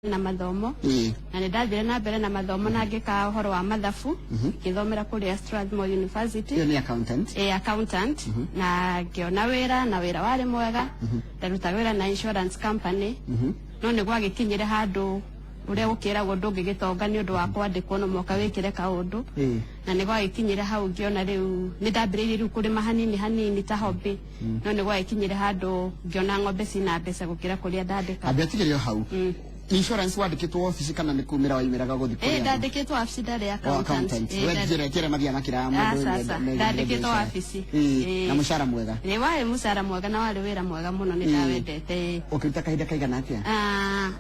Na mathomo. Na nĩ ndathire na mbere na mathomo na ngĩka ũhoro wa mathabu, ngĩthomera kũrĩa Strathmore University. Ĩyo nĩ accountant. Ĩ, accountant. Na ngĩona wĩra, na wĩra warĩ mwega. Ndarutaga wĩra na insurance company, no nĩ gwagĩkinyire handũ ũrĩa gũkĩragwo ndũngĩgĩtonga nĩ ũndũ wa kwandĩkwo, no mũhaka wĩkĩre kaũndũ. Na nĩ gwagĩkinyire hau ngĩona rĩu nĩ ndambĩrĩirie rĩu kũrĩma hanini hanini ta hobby, no nĩ gwagĩkinyire handũ ngĩona ng'ombe cina mbeca gũkĩra kũrĩa ndandĩkaga. Ambia tigĩrĩ o hau. Insurance wandĩkĩtwo ofici kana nĩ kumĩra waimĩraga gũthiĩ Ĩ, kũrĩ andũ? Ndandĩkĩtwo wabici, ndarĩ O accountant. accountant. Ĩ, We njĩra kĩrĩa mathiaga makĩraga mũndũ. Aca, ndandĩkĩtwo wabici. Na mũcara mwega? Ĩ, warĩ mũcara mwega na warĩ wĩra mwega mũno, nĩ ndawendete, ĩ. Ũkĩruta kahinda kaigana atĩa? Ah,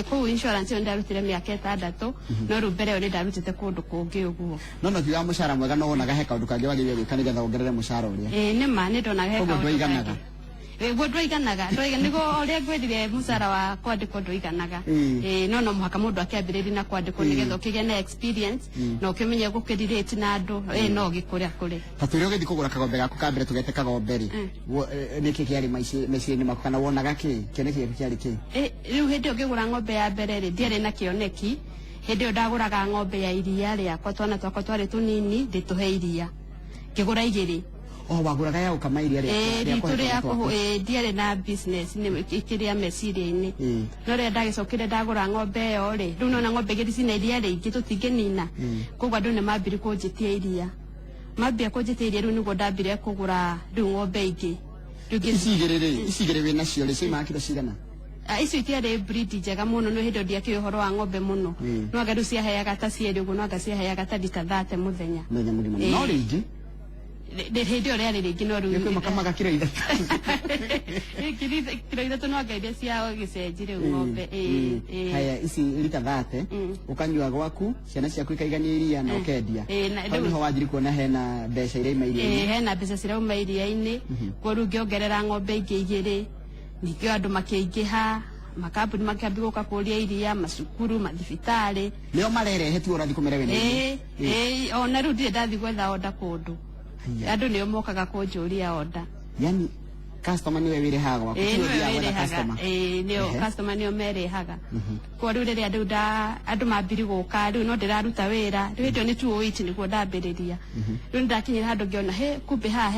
kũu insurance ĩyo ndarutire mĩaka 6, no rĩu mbere ĩyo nĩ ndarutĩte kũndũ kũngĩ ũguo. No kiuga mũcara mwega, no wonaga he kaũndũ kangĩ wagĩrĩire gwĩka nĩgetha wongerere mũcara ũrĩa? Ĩ, nĩ ma nĩ ndonaga he Koguo kaũndũ ndwaiganaga? kangĩ. Ĩ, guo ndwaiganaga. Nĩguo ũrĩa ngwĩrire, mũcara wa kwandĩkwo ndwaiganaga. Ĩ, no mũhaka mũndũ akĩambĩrĩrie na kwandĩkwo nĩgetha ũkĩgĩe na experience na ũkĩmenye gũkĩrelate na andũ, ĩ, no ũgĩkũra kũrĩ. Ta twĩre, ũgĩthiĩ kũgũra kagombe gaku ka mbere, tũgete kagombe rĩ, nĩkĩ kĩarĩ meciria-inĩ maku, kana wonaga kĩ, kĩoneki gĩaku kĩarĩ kĩ? Ĩ, rĩu hĩndĩ ĩyo ngĩgũra ng'ombe ya mbere rĩ, ndiarĩ na kĩoneki. Hĩndĩ ĩyo ndagũraga ng'ombe ya iria rĩakwa, twana twakwa twarĩ tũnini, ndĩtũhe iria, ngĩgũra igĩrĩ. O wagũraga ya gũkama iria Ĩ, rĩa ritũ kũhe rĩa twana twaku? Ĩ, ndiarĩ na business nĩ ĩkĩrĩa meciria-inĩ. No rĩrĩa ndagĩcokire ndagũra ng'ombe ĩyo rĩ, rĩu nona ng'ombe igĩrĩ cina iria rĩingĩ, tũtingĩnina. Koguo andũ nĩ mambire kũnjĩtia iria, mambia kũnjĩtia iria, rĩu nĩguo ndambire kũgũra rĩu ng'ombe ingĩ. Rĩu Ici igĩrĩ rĩ, ici igĩrĩ wĩ nacio rĩ, ciumaga kiro cigana? Ah, icio itiarĩ breed njega mũno, no hĩndĩ ĩyo ndiakĩũĩ ũhoro wa ng'ombe mũno. No anga rĩu ciaheaga ta cierĩ ũguo, no anga ciaheaga ta rita 30 mũthenya. Mũthenya mũgima? Ĩ. No rĩingĩ. Hĩndĩ ĩyo rĩarĩ rĩingĩ, no rĩu nĩ kwĩ makamaga kiro 3. Ĩ, kiro 3 no anga iria cia gĩcenji rĩu ng'ombe, ĩ, ĩ. Haya, ici rita 30 ũkanyua gwaku, ciana ciaku ikaigania iria na ũkendia. Ĩ, na Hau nĩho wanjiri kuona hena mbeca iraima iria-inĩ. Hena mbeca cirauma iria-inĩ. Kwa rĩu ngĩongerera ng'ombe ingĩ igĩrĩ, ningĩ andũ makĩingĩha, makambuni makĩambia gũka kũria iria, macukuru, mathibitarĩ. Nĩo marerehe, tu ũrathiĩ kũmera wĩna iria? Ĩ, ona rĩu ndirĩ ndathiĩ gwetha order kũndũ. Haya. Andũ nĩo mokaga kũnjũria order. Yani customer nĩwe wĩrĩhaga gwaku? Ĩ, Ti nĩwe ũthiaga gwetha wĩrĩhaga. customer? Ĩ, nĩo. Customer nĩo merĩhaga. Kwa rĩu rĩrĩa rĩu nda andũ mambiri gũka, rĩu no ndĩraruta wĩra, rĩu hĩndĩ ĩyo nĩ 208 nĩguo ndambĩrĩria. Rĩu nĩndakinyire handũ ngĩona he kumbe haha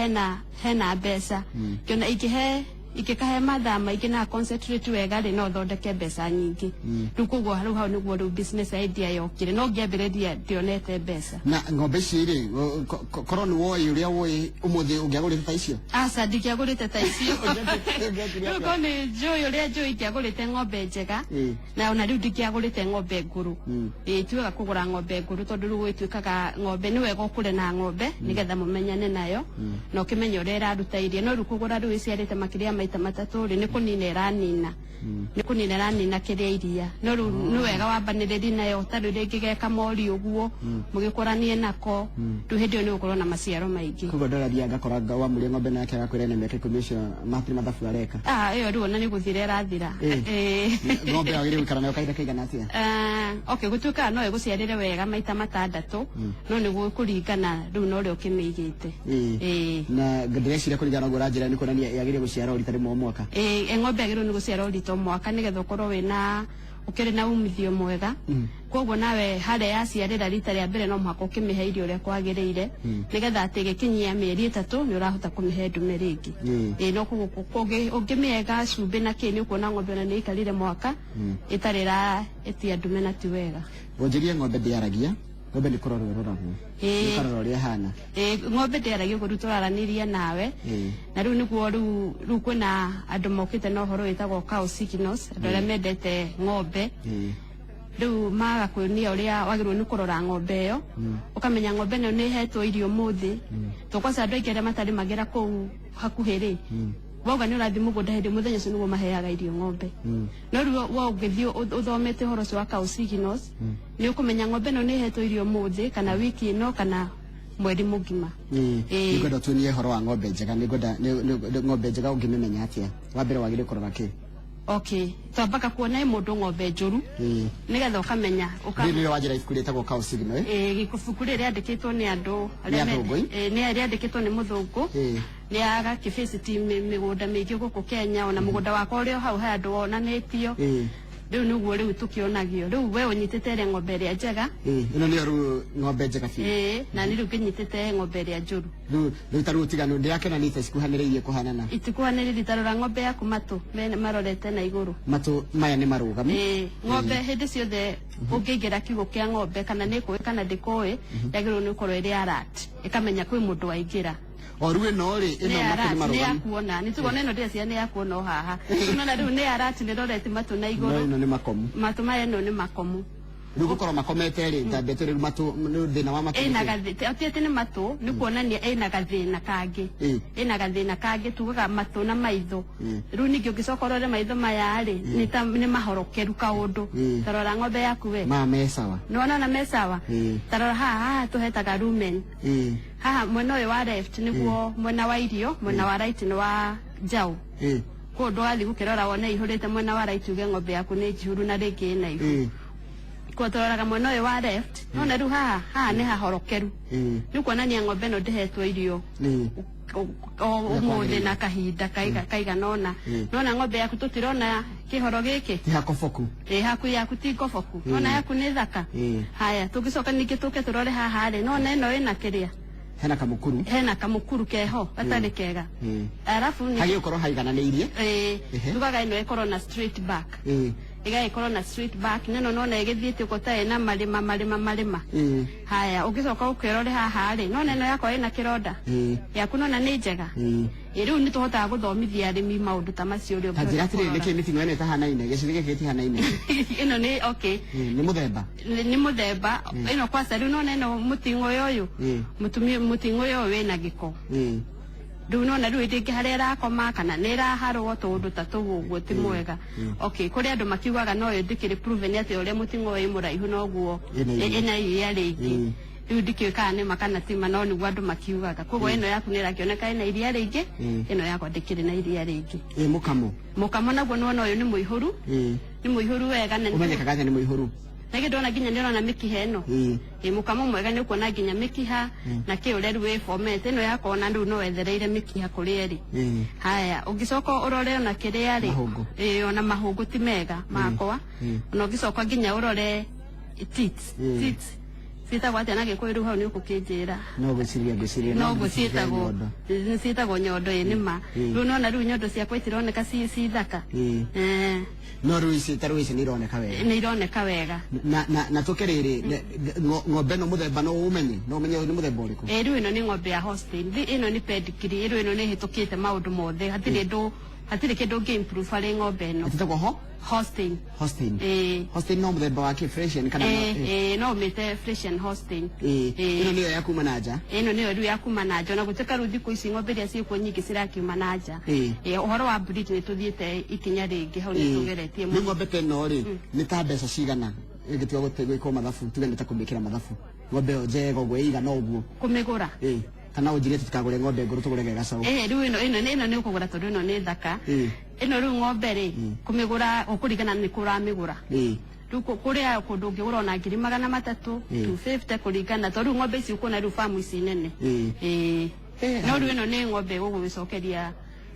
hena mbeca, ngĩona ingĩhe ingĩkahe mathaa maingĩ na concentrate wega rĩ, no thondeke mbeca nyingĩ. Rĩu koguo rĩu hau nĩguo rĩu business idea yokire, no ngĩambĩrĩria ndionete mbeca. Na ng'ombe ici rĩ, korwo nĩ woĩ ũrĩa woĩ ũmũthĩ, ũngĩagũrĩte ta icio? Aca, ndingĩagũrĩte ta icio. Ũngĩekire Rĩu atĩa? korwo nĩ njũĩ ũrĩa njũĩ, ingĩagũrĩte ng'ombe njega. Na ona rĩu ndingĩagũrĩte ng'ombe ngũrũ. Ĩ, ti wega kũgũra ng'ombe ngũrũ, tondũ rĩu gwĩtuĩkaga ng'ombe nĩ wega ũkũre na ng'ombe nĩgetha mũmenyane nayo na ũkĩmenye ũrĩa ĩraruta iria. No rĩu kũgũra rĩu ĩciarĩte makĩria ya maita matatũ rĩ, nĩ kũnina ĩranina, nĩ kũnina ĩranina kĩrĩa iria. No rĩu nĩ wega wambanĩrĩri nayo, ta rĩu rĩngĩ geka mori ũguo mũgĩkũranie nako, rĩu hĩndĩ ĩyo nĩ ũgũkorwo na maciaro maingĩ. Koguo ndũrathiaga ngakora wamũria ng'ombe nake agakwĩra ena mĩaka 10, ũcio matirĩ mathabu areka? Ah, ĩyo rĩu ona nĩ gũthira ĩrathira. Ĩ. Ng'ombe wagĩrĩire gũikara nayo kahinda kaigana atĩa? Ah, okay, gũtuĩkaga no ĩgũciarĩre wega maita matandatũ, no nĩ gũkũringana rĩu na ũrĩa ũkĩmĩigĩte. Ĩ. Na ndĩreciria kũringana na ũguo ũranjĩra nĩ kuonania yagĩrĩire gũciara o rita rĩmwe o mwaka. Ĩ, ng'ombe yagĩrĩirwo nĩ gũciara o rita o mwaka nĩgetha ũkorwo wĩna ũkĩrĩ na umithio mwega. Koguo nawe harĩa yaciarĩra rita rĩa mbere, no mũhaka ũkĩmĩhe irio ũrĩa kwagĩrĩire, nĩgetha atĩ ĩgĩkinyia mĩeri 3 nĩ ũrahota kũmĩhe ndume rĩngĩ. Ĩ, no koguo ũngĩmĩhe cumbĩ na kĩ, nĩ ũkuona ng'ombe ona nĩ ĩikarire mwaka ĩtarĩ ĩraĩtia ndume, na ti wega. Wonjĩrie, ng'ombe ndĩaragia, ng'ombe nĩ kũrorwo ĩroragwo? Ĩ. Ũkarora ũrĩa ĩhana. Ĩ, ng'ombe ndĩaragia ũguo, rĩu tũraranĩria nawe. Na rĩu nĩguo rĩu kwĩna andũ mokĩte na ũhoro wĩtagwo cow signals, andũ arĩa mendete ng'ombe. Rĩu magakuonia ũrĩa wagĩrĩirwo nĩ kũrora ng'ombe ĩyo, ũkamenya ng'ombe ĩno nĩ ĩhetwo irio ũmũthĩ. To kwanza andũ aingĩ arĩa matarĩ magĩra kũu hakuhĩ rĩ, wauga nĩ ũrathiĩ mũgũnda hĩndĩ mũthenya ũcio nĩguo maheaga irio ng'ombe. No rĩu we ũngĩthiĩ ũthomete ũhoro ũcio wa cow signals, nĩ ũkũmenya ng'ombe ĩno nĩ ĩhetwo irio ũmũthĩ kana wiki ĩno kana mweri mũgima. Ĩ. Nĩngwenda ũtuonie ũhoro wa ng'ombe njega. Nĩngwenda ng'ombe njega ũngĩmĩmenya atĩa? Wa mbere wagĩrĩire kũrora kĩ? Okay, twambaga kuona ĩ mũndũ ng'ombe njũru, nĩgetha ũkamenya Rĩrĩ nĩrĩo wanjĩra ibuku rĩtagwo Cow Signal, eh? Ĩ, ibuku rĩrĩ rĩandĩkĩtwo nĩ andũ Nĩ athũngũ, ĩ? Ĩ, nĩ rĩandĩkĩtwo nĩ mũthũngũ. Nĩ agakĩbĩciti mĩgũnda mĩingĩ gũkũ Kenya, ona mũgũnda wakwa ũrĩ o hau he andũ wonanĩtio. Rĩu nĩguo rĩu tũkĩonagio rĩu we ũnyitĩte ĩrĩa ng'ombe ĩrĩa njega. Ĩno nĩyo rĩu ng'ombe njega biũ. Na nĩ rĩu ngĩnyitĩte ng'ombe ĩrĩa njũru. Rĩu ta rĩu ũtiganu ndĩrakena nĩ ta cikuhanĩrĩirie kũhanana. Itikuhanĩrĩrie, tarora ng'ombe yaku matũ marorete na igũrũ. Matũ maya nĩ marũgamu. Ng'ombe hĩndĩ ciothe ũngĩingĩra kiugũ kĩa ng'ombe, kana nĩ kũĩ kana ndĩkũĩ, yagĩrĩirwo nĩ gũkorwo ĩrĩ alert, ĩkamenya kwĩ mũndũ waingĩra. O rĩu ĩno rĩ, ĩno nĩ matũ nĩ alert, nĩ marũgamu. Yakuona nĩ tugona ĩno ndĩreciria nĩ yakuona o haha. Nona rĩu nĩ alert, nĩ rorete matũ na No igũrũ. Ĩno nĩ makomu. Matũ maya ĩno nĩ makomu. Rĩu gũkorwo makomete rĩ, ta mbete rĩu matũ nĩ thĩna wa matũ. Ĩna Nĩkĩ? gathĩ ti atĩ nĩ matũ, nĩ kuonania ĩna gathĩna kangĩ. Ĩna gathĩna kangĩ, tugaga matũ na maitho. Rĩu ningĩ ũngĩcoka ũrore maitho maya rĩ, nĩ ta nĩ mahorokeru kaũndũ. Tarora ng'ombe yaku we. Maya me sawa. Nĩwona ona me sawa. Tarora haha, haha tũhetaga rumen. Haha mwena ũyũ wa left nĩguo mwena wa irio, mwena wa right nĩ wa njaũ. Koguo ndũgathiĩ gũkĩrora wone ihũrĩte mwena wa right uge ng'ombe yaku nĩ njihũru na rĩngĩ ĩna ihu. Koguo tũroraga mwena ũyũ wa left. Nona rĩu haha, haha nĩ hahorokeru. Nĩ kuonania ng'ombe ĩno ndĩhetwo irio o ũmũthĩ na kahinda kaigana ũna. Nona ng'ombe yaku tũtirona kĩhoro gĩkĩ. Ti hakoboku. Ĩ haku yaku ti ngoboku. Nona yaku nĩ thaka. Haya, tũngĩcoka ningĩ tũke tũrore haha rĩ, nona ĩno ĩna kĩrĩa Hena kamũkuru. Hena kamũkuru keho gatarĩ kega. Arabu nĩ Hagĩgũkorwo haigananĩirie. Tugaga ĩno ĩkorwo na straight back. Ĩgagĩkorwo na straight back nĩno nona ĩgĩthiĩte ũguo ta ĩna marĩma marĩma marĩma. Haya, ũngĩcoka ũkĩrore haha rĩ, nona ĩno yakwa ĩna kĩronda. Yaku nona nĩ njega. Ĩ rĩu nĩ tũhotaga gũthomithia arĩmi maũndũ ta macio ũrĩa Ta njĩra ũngĩhota atĩrĩrĩ, kũrora. nĩkĩ mĩting'o ĩno ĩtahanaine, gĩcunjĩ gĩkĩ gĩtihanaine? Ĩno nĩ okay. Nĩ mũthemba. Nĩ mũthemba ĩno kwaca rĩu nona ĩno mũting'o ũyũ. Mũtumia mũting'o ũyũ wĩna gĩko. Rĩu nona rĩu rĩngĩ harĩa ĩrakoma kana nĩ ĩraharwo tũũndũ ta tũu ũguo ti mwega. Okay, kũrĩ andũ makiugaga no ĩyo ndĩkĩrĩ proven atĩ ũrĩa mũting'o wĩ mũraihu noguo Ĩna iria. Ĩna iria rĩingĩ. Rĩu ndikĩũĩ kana nĩ ma kana ti ma, no nĩguo andũ makiugaga. Koguo ĩno yaku nĩ ĩrakĩoneka ĩna iria rĩingĩ. Ĩno yakwa ndĩkĩrĩ na iria rĩingĩ. Mũkamo. Mũkamo naguo nĩwona ũyũ nĩ mũihũru. Nĩ mũihũru wega na Ũmenyekaga atĩa nĩ mũihũru? Na githĩ ndona nginya nĩ ũrona mĩkiha ĩno. Ĩ mũkamo mwega nĩ ũkuona nginya mĩkiha na kĩ ũrĩa rĩu wĩbomete ĩno yakwa ona rĩu no wethereire mĩkiha kũrĩa ĩrĩ. Haya, ũngĩcoka ũrore ona kĩrĩa rĩ. Mahũngũ. Ĩ ona mahũngũ ti mega makwa. Ona ũngĩcoka nginya ũrore teats. Teats ciĩtagwo atĩa na Gĩkũyũ? Rĩu hau nĩ ũgũkĩnjĩra. No ngwĩciria No no ũguo ciĩtagwo nyondo. Nĩ ciĩtagwo nyondo, ĩ nĩ ma. Rĩu nona rĩu nyondo ciakwa itironeka ci thaka. No rĩu ici, ta rĩu ici nĩ ironeka wega. Nĩ ironeka wega. Na tũke rĩrĩ, ng'ombe ĩno mũthemba no ũmenye, no ũmenye nĩ mũthemba ũrĩkũ? Ĩ rĩu ĩno nĩ ng'ombe ya Holstein. Ĩno nĩ pedigree, rĩu ĩno nĩ ĩhĩtũkĩte maũndũ mothe, hatirĩ ndũ, hatirĩ kĩndũ ũngĩ improve harĩ ng'ombe ĩno. Ĩtagwo ho Holstein. Holstein. Ĩ. Holstein no mũthemba wa kĩ, Friesian kana no? No ũmĩte Friesian Holstein. Ĩno nĩyo ya kuma na nja. Ĩno nĩyo rĩu ya kuma na nja, ona gũtuĩka rĩu thikũ ici ng'ombe iria ciĩkuo nyingĩ cirakiuma na nja. Ũhoro wa breed nĩ tũthiĩte ikinya rĩngĩ hau, nĩ tũgeretie Rĩu mũno. Ng'ombe ta ĩno rĩ, nĩ ta mbeca cigana ĩgĩtua gwĩkwo mathabu, tuge nĩ ta kũmĩkĩra mathabu, ng'ombe ĩyo njega ũguo ĩigana ũguo? Kũmĩgũra? Kana ũnjĩre tũtikagũre ng'ombe ngũrũ, tũgũre gacaũ. Rĩu ĩno nĩ ũkũgũra tondũ ĩno nĩ thaka. Ĩno rĩu ng'ombe rĩ, kũmĩgũra ũkũringana nĩ kũ ũramĩgũra. Rĩu kũrĩa kũndũ ũngĩgũra ona 300,000, 250, kũringana tondũ rĩu ng'ombe ici ũkuona rĩu famu ici nene. No rĩu ĩno nĩ ng'ombe ĩgũgũcokeria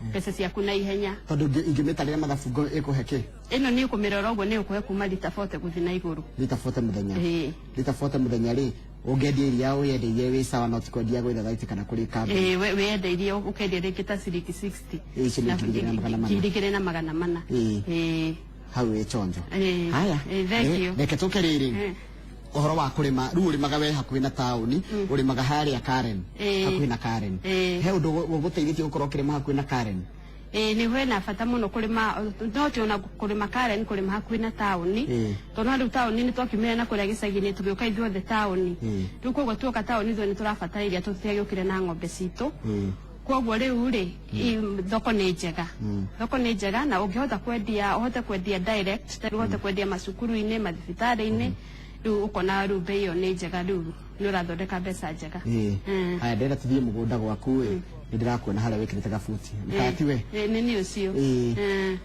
mbeca ciaku na ihenya. Tondũ ingĩmĩtarĩra mathabu ĩkũhe kĩ? Ĩno nĩ ũkũmĩrora ũguo nĩ ũkũhe kuma rita 40 gũthiĩ na igũrũ. Rita 40 mũthenya? Ĩĩ. Rita 40 mũthenya rĩ, ũngĩendia iria wĩyendeirie wĩ sawa, no ti kwendia gwĩ thothaitĩ kana kũrĩ kambuni? Ĩĩ, wĩyendeirie ũkendia rĩngĩ ta ciringi 60. Ĩĩ, ici nĩ 2,400. 2,400. Ĩĩ. Hau wĩ chonjo. Ĩĩ. Haya. Ĩĩ, thank you. Reke tũke rĩrĩ, ũhoro wa kũrĩma. Rĩu ũrĩmaga we hakuhĩ na taũni, ũrĩmaga harĩa Karen? Hakuhĩ na Karen. He ũndũ ũgũteithĩtie gũkorwo ũkĩrĩma hakuhĩ na Karen? Ĩĩ, nĩ hena bata mũno kũrĩma, no ti ona kũrĩma Karen, kũrĩma hakuhĩ na taũni. Tondũ rĩu taũni nĩ twakiumire na kũrĩa gĩcagi-inĩ tũgĩũka ithuothe taũni. Rĩu koguo tuoka taũni ithuĩ nĩ tũrabatara iria tũtiagĩũkire na ng'ombe citũ. Koguo rĩu rĩ, thoko nĩ njega. Thoko nĩ njega na ũngĩhota kwendia, ũhote kwendia direct, ta rĩu ũhote kwendia macukuru-inĩ, mathibitarĩ-inĩ, rĩu ũkona rĩu bei ĩyo nĩ njega, rĩu nĩ ũrathondeka mbeca njega. Haya, ndĩrenda tũthiĩ mũgũnda gwaku ĩ. Nĩ ndĩrakuona harĩa wĩkĩrĩte gabuti. Kana ti we? Nĩ niĩ ũcio.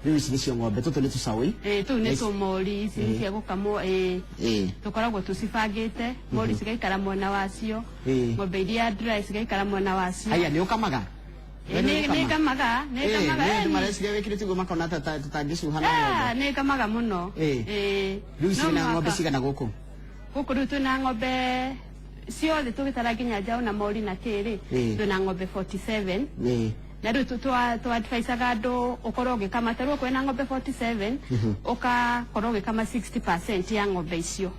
Rĩu ici nĩcio ng'ombe, tũtũ nĩ tũcaũ? Ĩĩ, tũu nĩ tũmori, ici nĩ cia gũkamwo, ĩĩ. Tũkoragwo tũcibangĩte, mori cigaikara mwena wacio, ng'ombe iria dry cigaikara mwena wacio. Haya, nĩ ũkamaga? Nĩ ngamaga, nĩ ngamaga. Nĩ andũ mareciria wĩkĩrĩte ũguo makona ta tũtangĩcuha na ng'ombe. Nĩ ngamaga mũno. Rĩu ciĩna ng'ombe cigana gũkũ? Gũkũ rĩu twĩna ng'ombe ciothe tũgĩtara nginya njaũ na mori na kĩrĩ, twĩna ng'ombe 47. Na rĩu tũ-advisaga andũ ũkorwo ũgĩkama, ta rĩu okorwo wĩna ng'ombe 47, ũgakorwo ũgĩkama 60% ya ng'ombe icio.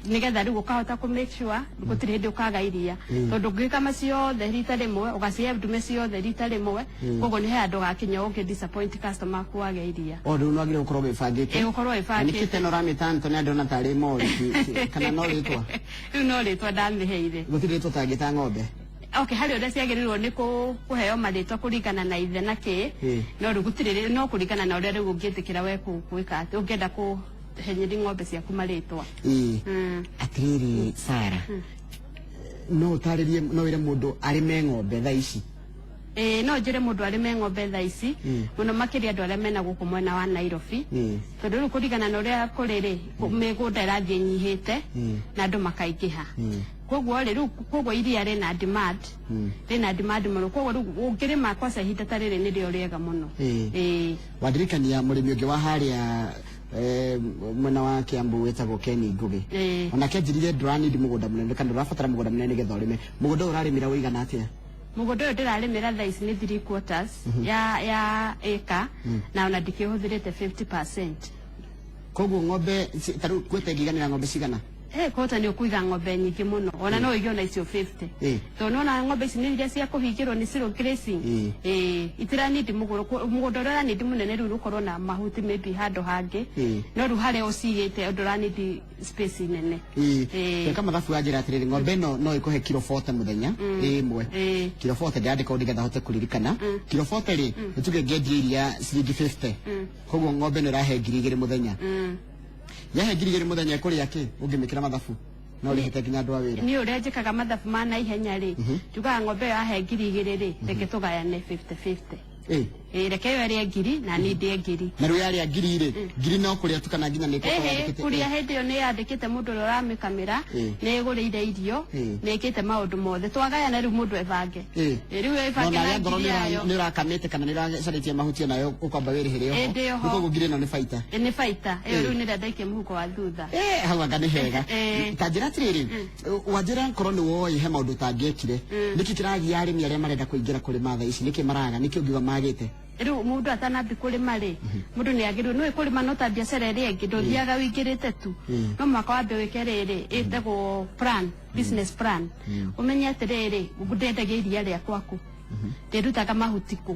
Nĩgetha rĩu ũkahota kũ make sure gũtirĩ hĩndĩ ũkaga iria, tondũ ũngĩkama ciothe rita rĩmwe, ũgacihe ndume ciothe rita rĩmwe, koguo nĩ he handũ gakinya ũngĩ disappoint customer aku wage iria. O rĩu no wagĩrĩirwo gũkorwo wĩbangĩte. Ũkorwo wĩbangĩte. Nĩkĩ tena ũramĩta Anthony andũ ona tarĩ mori kana no rĩtwa? Rĩu no rĩtwa ndamĩheire. Gũtirĩ rĩtwa ũtangĩta ng'ombe. Okay, harĩ ũrĩa ciagĩrĩirwo nĩ kũheo marĩtwa kũringana na ithe na kĩ, no rĩu gũtirĩ, no kũringana na ũrĩa rĩu ũngĩtĩkĩra we gwĩka atĩ ũngĩenda kũhenyeri ng'ombe ciaku marĩtwa. Atĩrĩrĩ Sarah, no ũtarĩrie, no wĩre mũndũ arĩme ng'ombe thaa ici? No njĩre mũndũ arĩme ng'ombe thaa ici, mũno makĩria andũ arĩa mena gũkũ mwena wa Nairobi, tondũ rĩu kũringana na ũrĩa kũrĩ rĩ, mĩgũnda ĩrathiĩ ĩnyihĩte na andũ makaingĩha. Koguo rĩ, rĩu koguo iria rĩna demand, rĩna demand mũno, koguo rĩu ũngĩrĩma kwaca ihinda ta rĩrĩ nĩrĩo rĩega mũno. Wandirikania mũrĩmi ũngĩ wa harĩa mwena wa Kiambu wĩtagwo Ken Ngugi. Onake anjĩrire ndũranindi mũgũnda mũnene kana ndũrabatara mũgũnda mũnene nĩgetha ũrĩme. Mũgũnda ũyũ ũrarĩmĩra ũigana atĩa? Mũgũnda ũyũ ndĩrarĩmĩra thaa ici nĩ 3/4 ya ĩka, na ona ndikĩhũthĩrĩte 50%. Koguo ng'ombe ta rĩu kwete ĩngĩiganĩra ng'ombe cigana? Kota nĩ ũkũiga ng'ombe nyingĩ mũno, ona no ũige ona icio 50. Tondũ nĩwona ng'ombe ici nĩ iria cia kũhingĩrwo nĩ zero grazing. Itiranindi mũgũnda ũrĩa ũranindi mũnene rĩu ũkorwo na mahuti maybe handũ hangĩ. No rĩu harĩa ũcigĩte ndũranindi space nene. Tweka mathabu ya njĩra atĩrĩrĩ, ng'ombe ĩno no ĩkũhe kiro 40 mũthenya ĩmwe. Kiro 40 ndĩrandĩka ũndũ nĩgetha hote kũririkana. Kiro 40 rĩ, nĩ tuge ngĩendia iria ciringi 50. Koguo ng'ombe ĩno ĩrahe 2,000 mũthenya. Yahe 2,000 mũthenya ĩkũrĩa kĩ ũngĩmĩkĩra mathabu? No ũrĩhĩte nginya andũ a wĩra. Niĩ ũrĩa njĩkaga mathabu ma naihenya rĩ, njugaga ng'ombe ĩyo yahe 2,000 rĩ, reke tũgayane 50-50. Reke ĩyo ĩrĩe 1,000 na niĩ ndĩe 1,000. Na rĩu yarĩa 1,000 rĩ, 1,000 no kũrĩa tu kana nginya nĩ ĩkoragwo yandĩkĩte? Kũrĩa hĩndĩ ĩyo nĩ yandĩkĩte mũndũ ũrĩa ũramĩkamĩra, nĩ ĩgũrĩire irio, nĩ ĩkĩte maũndũ mothe. Twagayana rĩu mũndũ ebange. Rĩu ebange No, na na ngoro ngiri yayo. nĩ ũrakamĩte kana nĩ ũracarĩtie mahuti onayo ũkwamba wĩrĩhĩre oho. Ĩndĩ oho. Koguo 1,000 ĩno nĩ baita. Nĩ baita. Ĩyo rĩu nĩrĩa ndaikia mũhuko wa thutha. Hau anga nĩ hega. Ta njĩra atĩrĩrĩ, wanjĩra korwo nĩ woĩ he maũndũ ũtangĩekire. Nĩkĩ kĩragia arĩmi arĩa marenda kũingĩra kũrĩma thaa ici? Nĩkĩ maraga? Nĩkĩ ũngiuga magĩte? Rĩu mũndũ atanambi kũrĩma rĩ, mũndũ nĩ agĩrĩirwo, nĩũĩ kũrĩma no ta biacara ĩrĩa ĩngĩ, ndũthiaga ũingĩrĩte tu. No mũhaka wambe wĩke rĩrĩ, ĩtagwo plan, business plan. Ũmenye atĩrĩrĩ, ndendagia iria rĩakwa kũ, ndĩrutaga mahuti kũ,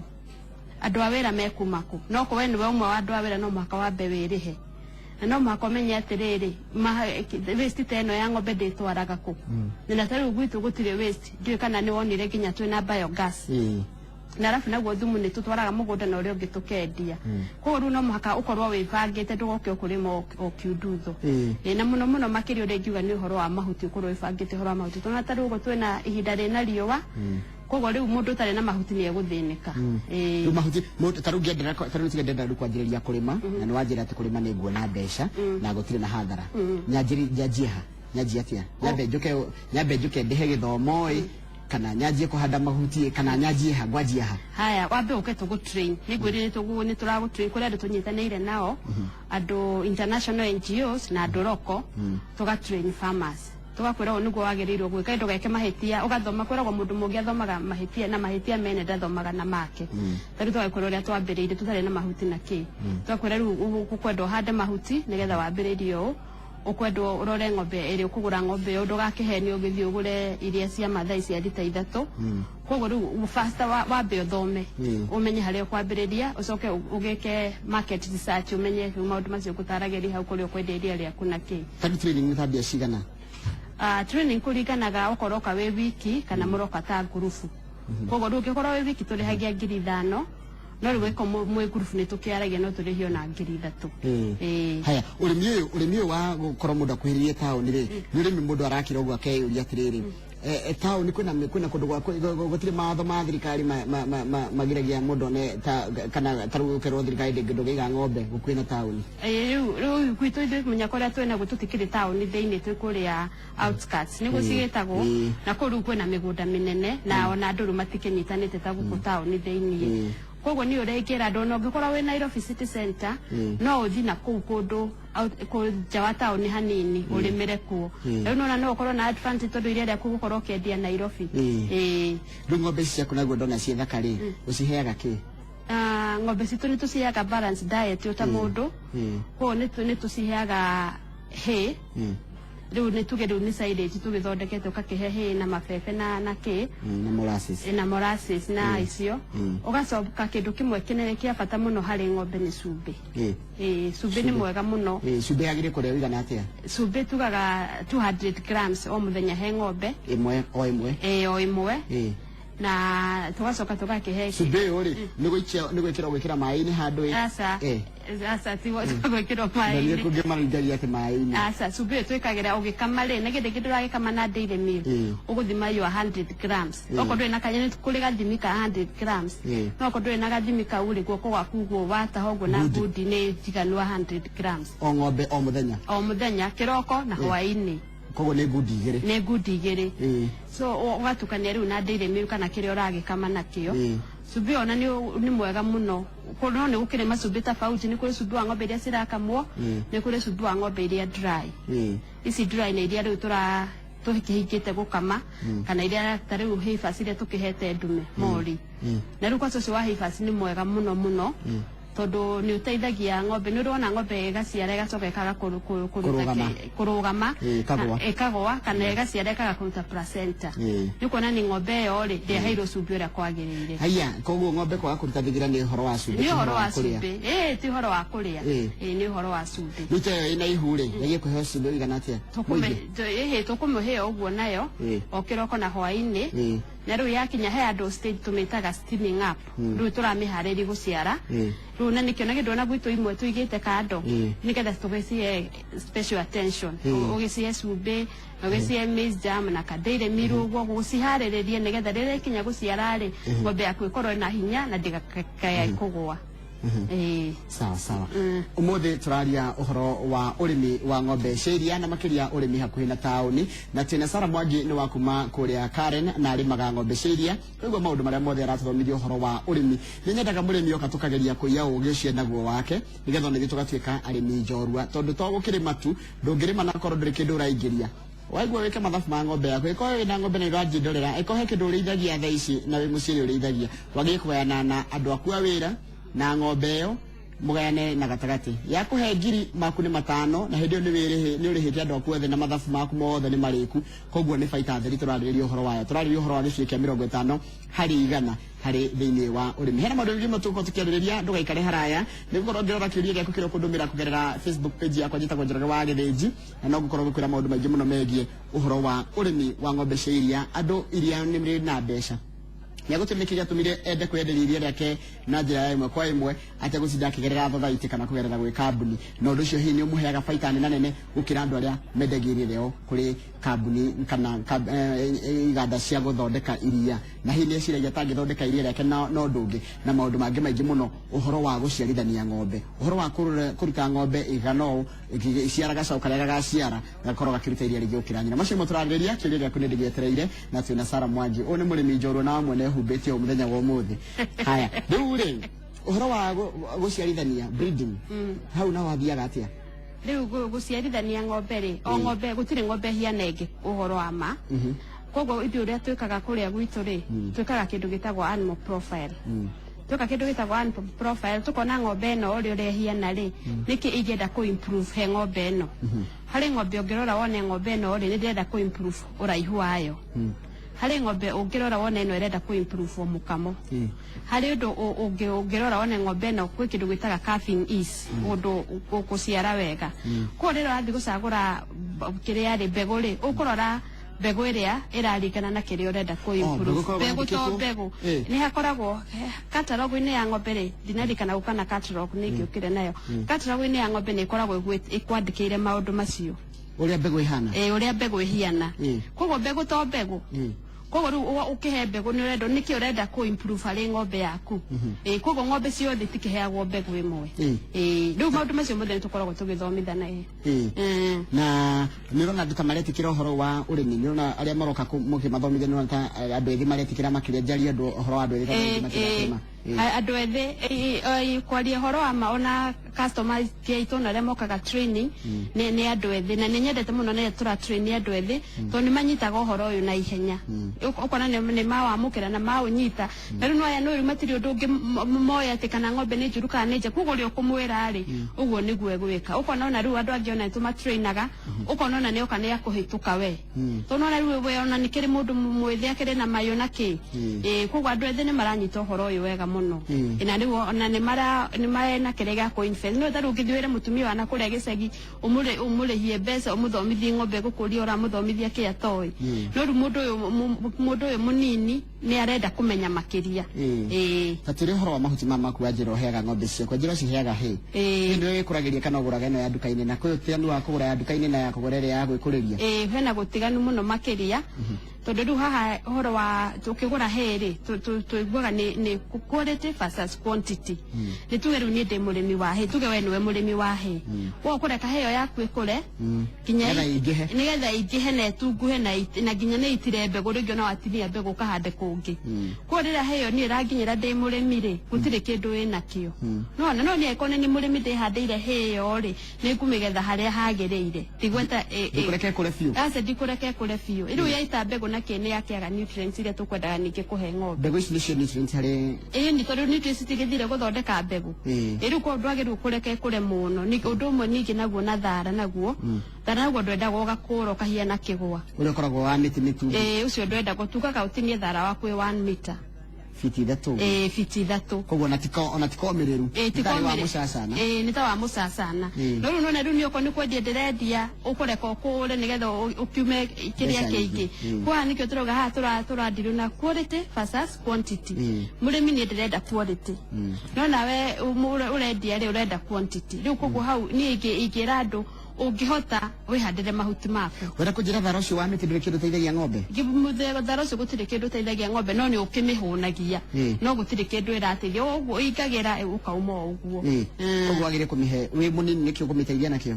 andũ a wĩra mekuma kũ. No korwo we nĩwe ũmwe wa andũ a wĩra, no mũhaka wambe wĩrĩhe. Na no mũhaka ũmenye atĩrĩrĩ, waste ta ĩno ya ng'ombe ndĩtwaraga kũ. Na ta rĩu gwitũ gũtirĩ waste, ndiũĩ kana nĩ wonire nginya twĩna biogas. Na arabu naguo thumu nĩ tũtwaraga mũgũnda na ũrĩa ũngĩ tũkendia. Koguo rĩu no mũhaka ũkorwo wĩbangĩte ndũgoke ũkũrĩma o kiundutho. Na mũno mũno makĩria ũrĩa ingiuga nĩ ũhoro wa mahuti, ũkorwo wĩbangĩte ũhoro wa mahuti. Tondũ ta rĩu ũguo twĩna ihinda rĩna riũa, koguo rĩu mũndũ ũtarĩ na mahuti nĩ egũthĩnĩka. Rĩu mahuti, mũndũ ta rĩu ngĩenderera ta rĩu tuge ndĩrenda rĩu kwanjĩrĩria kũrĩma, na nĩ wanjĩra atĩ kũrĩma nĩ nguona mbeca, na gũtirĩ na hathara. Nyanjie ha? Nyanjie atĩa? Nyambe njũke ndĩhe gĩthomo ĩ, kana nyanjie kũhanda mahuti, kana nyanjie ha, ngwanjie ha? Haya, wambe ũke tũgũ train. Nĩ ngwĩrire nĩ tũragũ train kũrĩ andũ tũnyitanĩire nao, andũ international NGOs na andũ local, tũga train farmers. Tũgakwĩra ũũ nĩguo wagĩrĩirwo gwĩka, ndũgeke mahĩtia, ũgathoma, kwĩragwo mũndũ mũngĩ athomaga mahĩtia na mahĩtia mene ndathomaga na make. Ta rĩu tũgakwĩra ũrĩa twambĩrĩirie tũtarĩ na mahuti na kĩ. Tũgakwĩra rĩu ũkwenda ũhande mahuti nĩgetha wambĩrĩrie ũũ, ũkwendwo ũrore ng'ombe ĩrĩa ũkũgũra ng'ombe ĩyo, ndũgakĩhenio ũgĩthiĩ ũgũre iria cia Mathai cia rita 3. Koguo rĩu faster wambe ũthome, ũmenye harĩa ũkwambĩrĩria, ũcoke ũgĩke market research, ũmenye rĩu maũndũ macio ngũtaragĩria hau kũrĩa ũkwendia iria rĩaku na kĩ. Ta rĩu training nĩ ta mbia cigana? Training kũringanaga okorwo ũroka wĩ wiki kana mũroka ta ngurubu. Koguo rĩu ũngĩkorwo wĩ wiki tũrĩhagia 5,000, no rĩu wĩko mwĩ ngurubu nĩ tũkĩaragia no tũrĩhio na 3,000. Haya, ũrĩmi ũyũ wa gũkorwo mũndũ akuhĩrĩirie taũni rĩ, nĩ ũrĩmi mũndũ arakĩra ũguo akeyũria atĩrĩrĩ, Taũni kwĩna kũndũ gwa gũtirĩ mawatho ma thirikari magiragia mũndũ one ta kana ta rĩu ũkerwo thirikari ndũngĩiga ng'ombe gũkuhĩ na taũni. Rĩu gwitũ ithuĩ mũnya kũrĩa twĩna guo tũtikĩrĩ taũni thĩinĩ, twĩ kũrĩa outskirts nĩguo cigĩtagwo, na kũu rĩu kwĩna mĩgũnda mĩnene na ona andũ rĩu matikĩnyitanĩte ta gũkũ taũni thĩinĩ. Koguo nĩ ũrĩa ingĩra andũ, ona ũngĩkorwo wĩ Nairobi city center, no ũthiĩ na kũu kũndũ nja wa taũni hanini ũrĩmĩre kuo. Rĩu nona no ũkorwo na advantage tondũ iria rĩaku gũkorwo ũkĩendia Nairobi. Rĩu ng'ombe ici ciaku naguo ndona ciĩ thaka rĩ, ũciheaga kĩ? Ng'ombe citũ nĩ tũciheaga balanced diet o ta mũndũ. Koguo nĩ tũciheaga hay. Rĩu nĩ tuge rĩu nĩ silage tũgĩthondekete, ũgakĩhe hay na mabebe na kĩ. Na molasses. Na molasses na icio. Ũgacoka kĩndũ kĩmwe kĩnene kĩa bata mũno harĩ ng'ombe nĩ cumbĩ. Cumbĩ nĩ mwega mũno. Cumbĩ yagĩrĩire kũrĩa ũigana atĩa? Cumbĩ tugaga 200 grams o mũthenya he ng'ombe. Ĩmwe o ĩmwe? O ĩmwe. Na tugacoka tũgakĩhe Cumbĩ ũyũ rĩ, nĩ gũikia, nĩ gwĩkĩra gwĩkĩra maĩ-inĩ handũ ĩ? Aca. Aca, ti gwĩkĩrwo Na maĩ-inĩ. nĩ kũngĩ maringagia atĩ maĩ-inĩ. Aca, cumbĩ ũyũ twĩkagĩra ũgĩkama rĩ, nĩ gĩthĩ kĩndũ ũragĩkama na dairy meal, ũgũthima yo 100 grams. Okorwo ndũrĩ na kanya, nĩ kũrĩ gathimi ka 100 grams. No okorwo ndũrĩ na gathimi kau rĩ, guoko gwaku ũguo wataha ũguo na Ngundi. ngundi nĩ njiganu 100 grams. O ng'ombe o mũthenya? O mũthenya, kĩroko na hwaĩ-inĩ. Koguo nĩ ngundi igĩrĩ? Nĩ ngundi igĩrĩ. So ũgatukania rĩu na dairy meal kana kĩrĩa ũragĩkama nakĩo. Cumbĩ ona nĩ mwega mũno. No nĩ gũkĩrĩ macumbĩ tofauti, nĩ kũrĩ cumbĩ wa ng'ombe iria cirakamwo, nĩ kũrĩ cumbĩ wa ng'ombe iria dry. Ici dry nĩ iria rĩu tũkĩhingĩte gũkama, kana iria ta rĩu heifers iria tũkĩhete ndume mori. Na rĩu kwaca ũcio wa heifers nĩ mwega mũno mũno, tondũ nĩ ũteithagia ng'ombe. Nĩ ũrona ng'ombe ĩgaciara ĩgacoka ĩkaga kũruta Kũrũgama. Kũrũgama. Ĩkagũa. Ĩkagũa kana ĩgaciara ĩkaga kũruta placenta. Nĩ kuona nĩ ng'ombe ĩyo rĩ, ndĩaheirwo cumbĩ ũrĩa kwagĩrĩire. Haiya, koguo ng'ombe kwaga kũruta thingira nĩ ũhoro wa cumbĩ? Nĩ Ti ũhoro wa kũrĩa. cumbĩ. Ti ũhoro wa kũrĩa. Nĩ ũhoro wa cumbĩ. Rĩu ta ĩyo ĩna ihu rĩ, yagie kũheo cumbĩ ũigana atĩa? Mũingĩ? Tũkũmĩhe ũguo nayo o kĩroko na hwaĩ-inĩ. Na rĩu yakinya he andũ stage tũmĩtaga steaming up. Rĩu tũramĩharĩria gũciara. Rĩu na nĩkĩo na gĩndũ na gwitũ imwe tũigĩte kando, nĩgetha tũgĩcihe special attention. Ũgĩcihe cumbĩ, ũgĩcihe maize jam na ka dairy meal ũguo, gũciharĩrĩria nĩgetha rĩrĩa ikinya gũciara rĩ, ng'ombe yaku ĩkorwo na hinya na ndĩgakae kũgũa. Sawa sawa. Umuthi turaria uhoro wa urimi wa ng'ombe cia iria na makiria urimi hakuhi na tauni, na twina Sarah Mwangi ni wa kuma kuria Karen na arimaga ng'ombe cia iria. Koguo maundu maria mothe aratuthomithia uhoro wa urimi, ni nyendaga murimi oka tukageria kuiya ugi ucio naguo wake nigetha ona ithuĩ tũgatuĩka arĩmi njorua, tondũ to gũkĩrĩma tu ndũngĩrĩma na korwo ndũrĩ kĩndũ ũraingĩria. Waigua wĩke mathabu ma ng'ombe yaku, ĩkorwo wĩna ng'ombe na ũranjindorera, ĩkorwo he kĩndũ ũrĩithagia thaa ici na wĩ mũciĩ nĩ ũrĩithagia, wagĩrĩire kũgayana na andũ aku a wĩra na ng'ombe ĩyo, mũgayane na gatagatĩ ya kũhe ngiri maku nĩ 5, na hĩndĩ ĩyo nĩ ũrĩhĩte andũ aku othe na mathabu maku mothe nĩ marĩku. Koguo nĩ baita theri tũrarĩrĩria ũhoro wayo, tũrarĩrĩria ũhoro wa gĩcunjĩ kĩa 50% harĩ thĩinĩ wa ũrĩmi. Hena maũndũ maingĩ tũgũkorwo tũkĩarĩrĩria, ndũgaikare haraya nĩ gũkorwo ngĩrora kĩũria gĩaku kĩrĩa ũkũndũmĩra kũgerera Facebook page yakwa njĩtagwo Njoroge wa Gĩthĩnji, na no ngũkorwo ngĩkwĩra maũndũ maingĩ mũno megiĩ ũhoro wa ũrĩmi wa ng'ombe cia iria. Andũ iria nĩ rĩ na mbeca. Nĩagũtũmire nĩkĩ gĩatũmire ende kwĩenderia iria rĩake na njĩra ya ĩmwe kwa ĩmwe ategũtinda akĩgerera thothaitĩ kana kũgerera gwĩ kambuni, na ũndũ ũcio hihi nĩ ũmũheaga baita nene nene gũkĩra andũ arĩa mendagia iria rĩao kũrĩ kambuni kana iganda cia gũthondeka iria, na hihi nĩ eciragia atangĩthondeka iria rĩake na ũndũ ũngĩ na maũndũ mangĩ maingĩ mũno, ũhoro wa gũciarithania ng'ombe, ũhoro wa kũruta ng'ombe ĩigana ũũ ĩgĩciara gacaũ karĩa gagaciara gakorwo gakĩruta iria rĩingĩ gũkĩra nyina. Macio nĩmo tũrarĩrĩria. Kĩũria gĩaku nĩ ndĩgĩetereire, na twĩna Sarah Mwangi, ũyũ nĩ mũrĩmi njorua na wa mwene humbĩte ũũ mũthenya wa ũmũthĩ. Haya, rĩu rĩ, ũhoro wa gũciarithania, breeding, hau naho hathiaga atĩa? Rĩu gũciarithania ng'ombe rĩ, o ng'ombe gũtirĩ ng'ombe hiana ĩngĩ ũhoro wa ma. Koguo ithuĩ ũrĩa twĩkaga kũrĩa gwitũ rĩ, twĩkaga kĩndũ gĩtagwo animal profile. Twĩka kĩndũ gĩtagwo animal profile, tũkona ng'ombe ĩno ũrĩa ũrĩa ĩhiana rĩ, nĩkĩ ingĩenda kũ improve he ng'ombe ĩno. Harĩ ng'ombe ũngĩrora wone ng'ombe ĩno rĩ, nĩ ndĩrenda kũ improve ũraihu wayo. Harĩ ng'ombe ũngĩrora wone ĩno ĩrenda kũ improve mũkamo. Harĩ ũndũ ũngĩrora wone ng'ombe ĩno gwĩ kĩndũ gĩtaga calving ease, ũndũ gũciara wega. Koguo rĩrĩa ũrathiĩ gũcagũra kĩrĩa rĩ, mbegũ rĩ, ũkũrora mbegũ ĩrĩa ĩraringana na kĩrĩa ũrenda kũ improve. Mbegũ ĩkoragwo Mbegũ to yandĩkĩtwo? mbegũ. Nĩ hakoragwo catalogue-inĩ ya ng'ombe rĩ, ndinarikana gũka na catalogue nĩ ingĩũkire nayo. Catalogue-inĩ ya ng'ombe nĩ ĩkoragwo ĩkwandĩkĩire maũndũ macio. Ũrĩa mbegũ ĩhana. Ũrĩa mbegũ ĩhiana. Koguo mbegũ to mbegũ. Koguo rĩu ũkĩhe mbegũ nĩ ũrenda nĩkĩ ũrenda kũ improve harĩ ng'ombe yaku. Koguo ng'ombe ciothe itikĩheagwo mbegũ ĩmwe. Rĩu maũndũ macio mothe nĩ tũkoragwo tũgĩthomithana. Na nĩ ũrona andũ ta maretĩkĩra ũhoro wa ũrĩmi, nĩ ũrona arĩa maroka mũkĩmathomithia, nĩ ũrona ta andũ ethĩ maretĩkĩra makĩria, njarie andũ ũhoro wa andũ ethĩ tondũ aingĩ makĩria. Andũ ethĩ, kwaria ũhoro wa ma, ona customer aitũ na arĩa mokaga training nĩ andũ ethĩ, na nĩ nyendete mũno nĩ tũra train andũ ethĩ tondũ nĩ manyitaga ũhoro ũyũ na ihenya. Ũkona nĩ mawamũkĩra na maũnyita. Na rĩu no aya no rĩu matirĩ ũndũ ũngĩ moĩ atĩ kana ng'ombe nĩ njũru kana nĩ njega, koguo ũrĩa ũkũmwĩra rĩ, ũguo nĩguo egwĩka. Ũkona ona rĩu andũ angĩ ona nĩtũmatrainaga, ũkona ona nĩoka nĩ akũhĩtũka we, tondũ ona rĩu we ona nĩ kĩrĩ mũndũ mwĩthĩ akĩrĩ na mayũ na kĩ. Koguo andũ ethĩ nĩ maranyita ũhoro ũyũ wega mũno. Na rĩu ona nĩ mara nĩ marena kĩrĩa gĩa kũ invest. No ta rĩu ũngĩthiĩ wĩre mũtumia wa na kũrĩa gĩcagi ũmũrĩhie mbeca ũmũthomithie ng'ombe, gũkũria ũramũthomithia kĩ atoĩ. No rĩu mũndũ ũyũ mũnini nĩ arenda kũmenya makĩria. Ta tũrĩ ũhoro wa mahuti ma maku wa njĩra ũheaga ng'ombe ciaku, njĩra ũciheaga hay. Nĩ wĩkũragĩria kana ũgũraga ĩno ya nduka-inĩ, na kwĩ ũtiganu wa kũgũra ya nduka-inĩ na ya kũgũra ĩrĩa ya gwĩkũrĩria? Hena gũtiganu mũno makĩria, tondũ rĩu haha ũhoro wa tũkĩgũra hay rĩ, tũiguaga nĩ quality versus quantity. Nĩ tuge rĩu niĩ ndĩ mũrĩmi wa hay, tuge we nĩwe mũrĩmi wa hay, wowe kũreka hay ĩyo yaku ĩkũre nginya Nĩgetha ĩingĩhe. Nĩgetha ĩingĩhe na ĩtunguhe na nginya nĩ itire mbegũ, rĩngĩ ona watinia mbegũ ũkahande kũngĩ. Koguo rĩrĩa hay ĩyo niĩ ĩranginyĩra ndĩ mũrĩmi rĩ, gũtirĩ kĩndũ ĩnakĩo. No niĩ angĩkorwo nĩ mũrĩmi ndĩhandĩire hay ĩyo rĩ, nĩ ngũmĩgetha harĩa hagĩrĩire, ndigweta. Ndũkũreke ĩkũre biũ. Aca, ndikũreke ĩkũre biũ. Rĩu yaita mbegũ na kĩ, nĩ yakĩaga nutrients iria tũkwendaga ningĩ kũhe ng'ombe. Mbegũ ici nĩcio nutrients harĩ? Ĩĩ, nĩ tondũ nutrients itigĩthire gũthondeka mbegũ. Rĩu koguo ndwagĩrĩirwo kũreka ĩkũre mũno. Nĩ ũndũ ũmwe ningĩ naguo na thara, naguo thara naguo ndwendaga ũgakũra ũkahiana kĩgwa. Ũrĩa ũkoragwo wa mĩtĩ mĩtungu. Ĩĩ, ũcio ndwendagwo, tugaga ũtinie thara waku wĩ 1 meter. Fiti 3. Ĩĩ, fiti 3. Koguo ona ti komĩrĩru. Ti Tarĩ wa komĩrĩru. mũcacana. Ĩĩ, nĩ ta wa mũcacana. No rĩu nona rĩu nĩ okorwo nĩ kwendia ndĩrendia, ũkũreka ũkũre nĩgetha ũkiume kĩrĩa Mbeca kĩingĩ. nyingĩ. Kwa nĩkĩo tũrauga haha tũradirwo na quality versus quantity. Mũrĩmi niĩ ndĩrenda quality, no nawe ũrendia rĩ, ũrenda quantity. Rĩu koguo hau niĩ ingĩra andũ, ũngĩhota wĩhandĩre mahuti maku. Wenda kũnjĩra thara ũcio wa mĩtĩ ndũrĩ kĩndũ ũteithagia ng'ombe? Thara ũcio gũtirĩ kĩndũ ũteithagia ng'ombe, no nĩ ũkĩmĩhũnagia. No gũtirĩ kĩndũ ĩrateithia, ũguo ĩingagĩra ũkauma o ũguo. Koguo wagĩrĩire kũmĩhe wĩ mũnini, nĩkĩo ũkũmĩteithia nakĩo?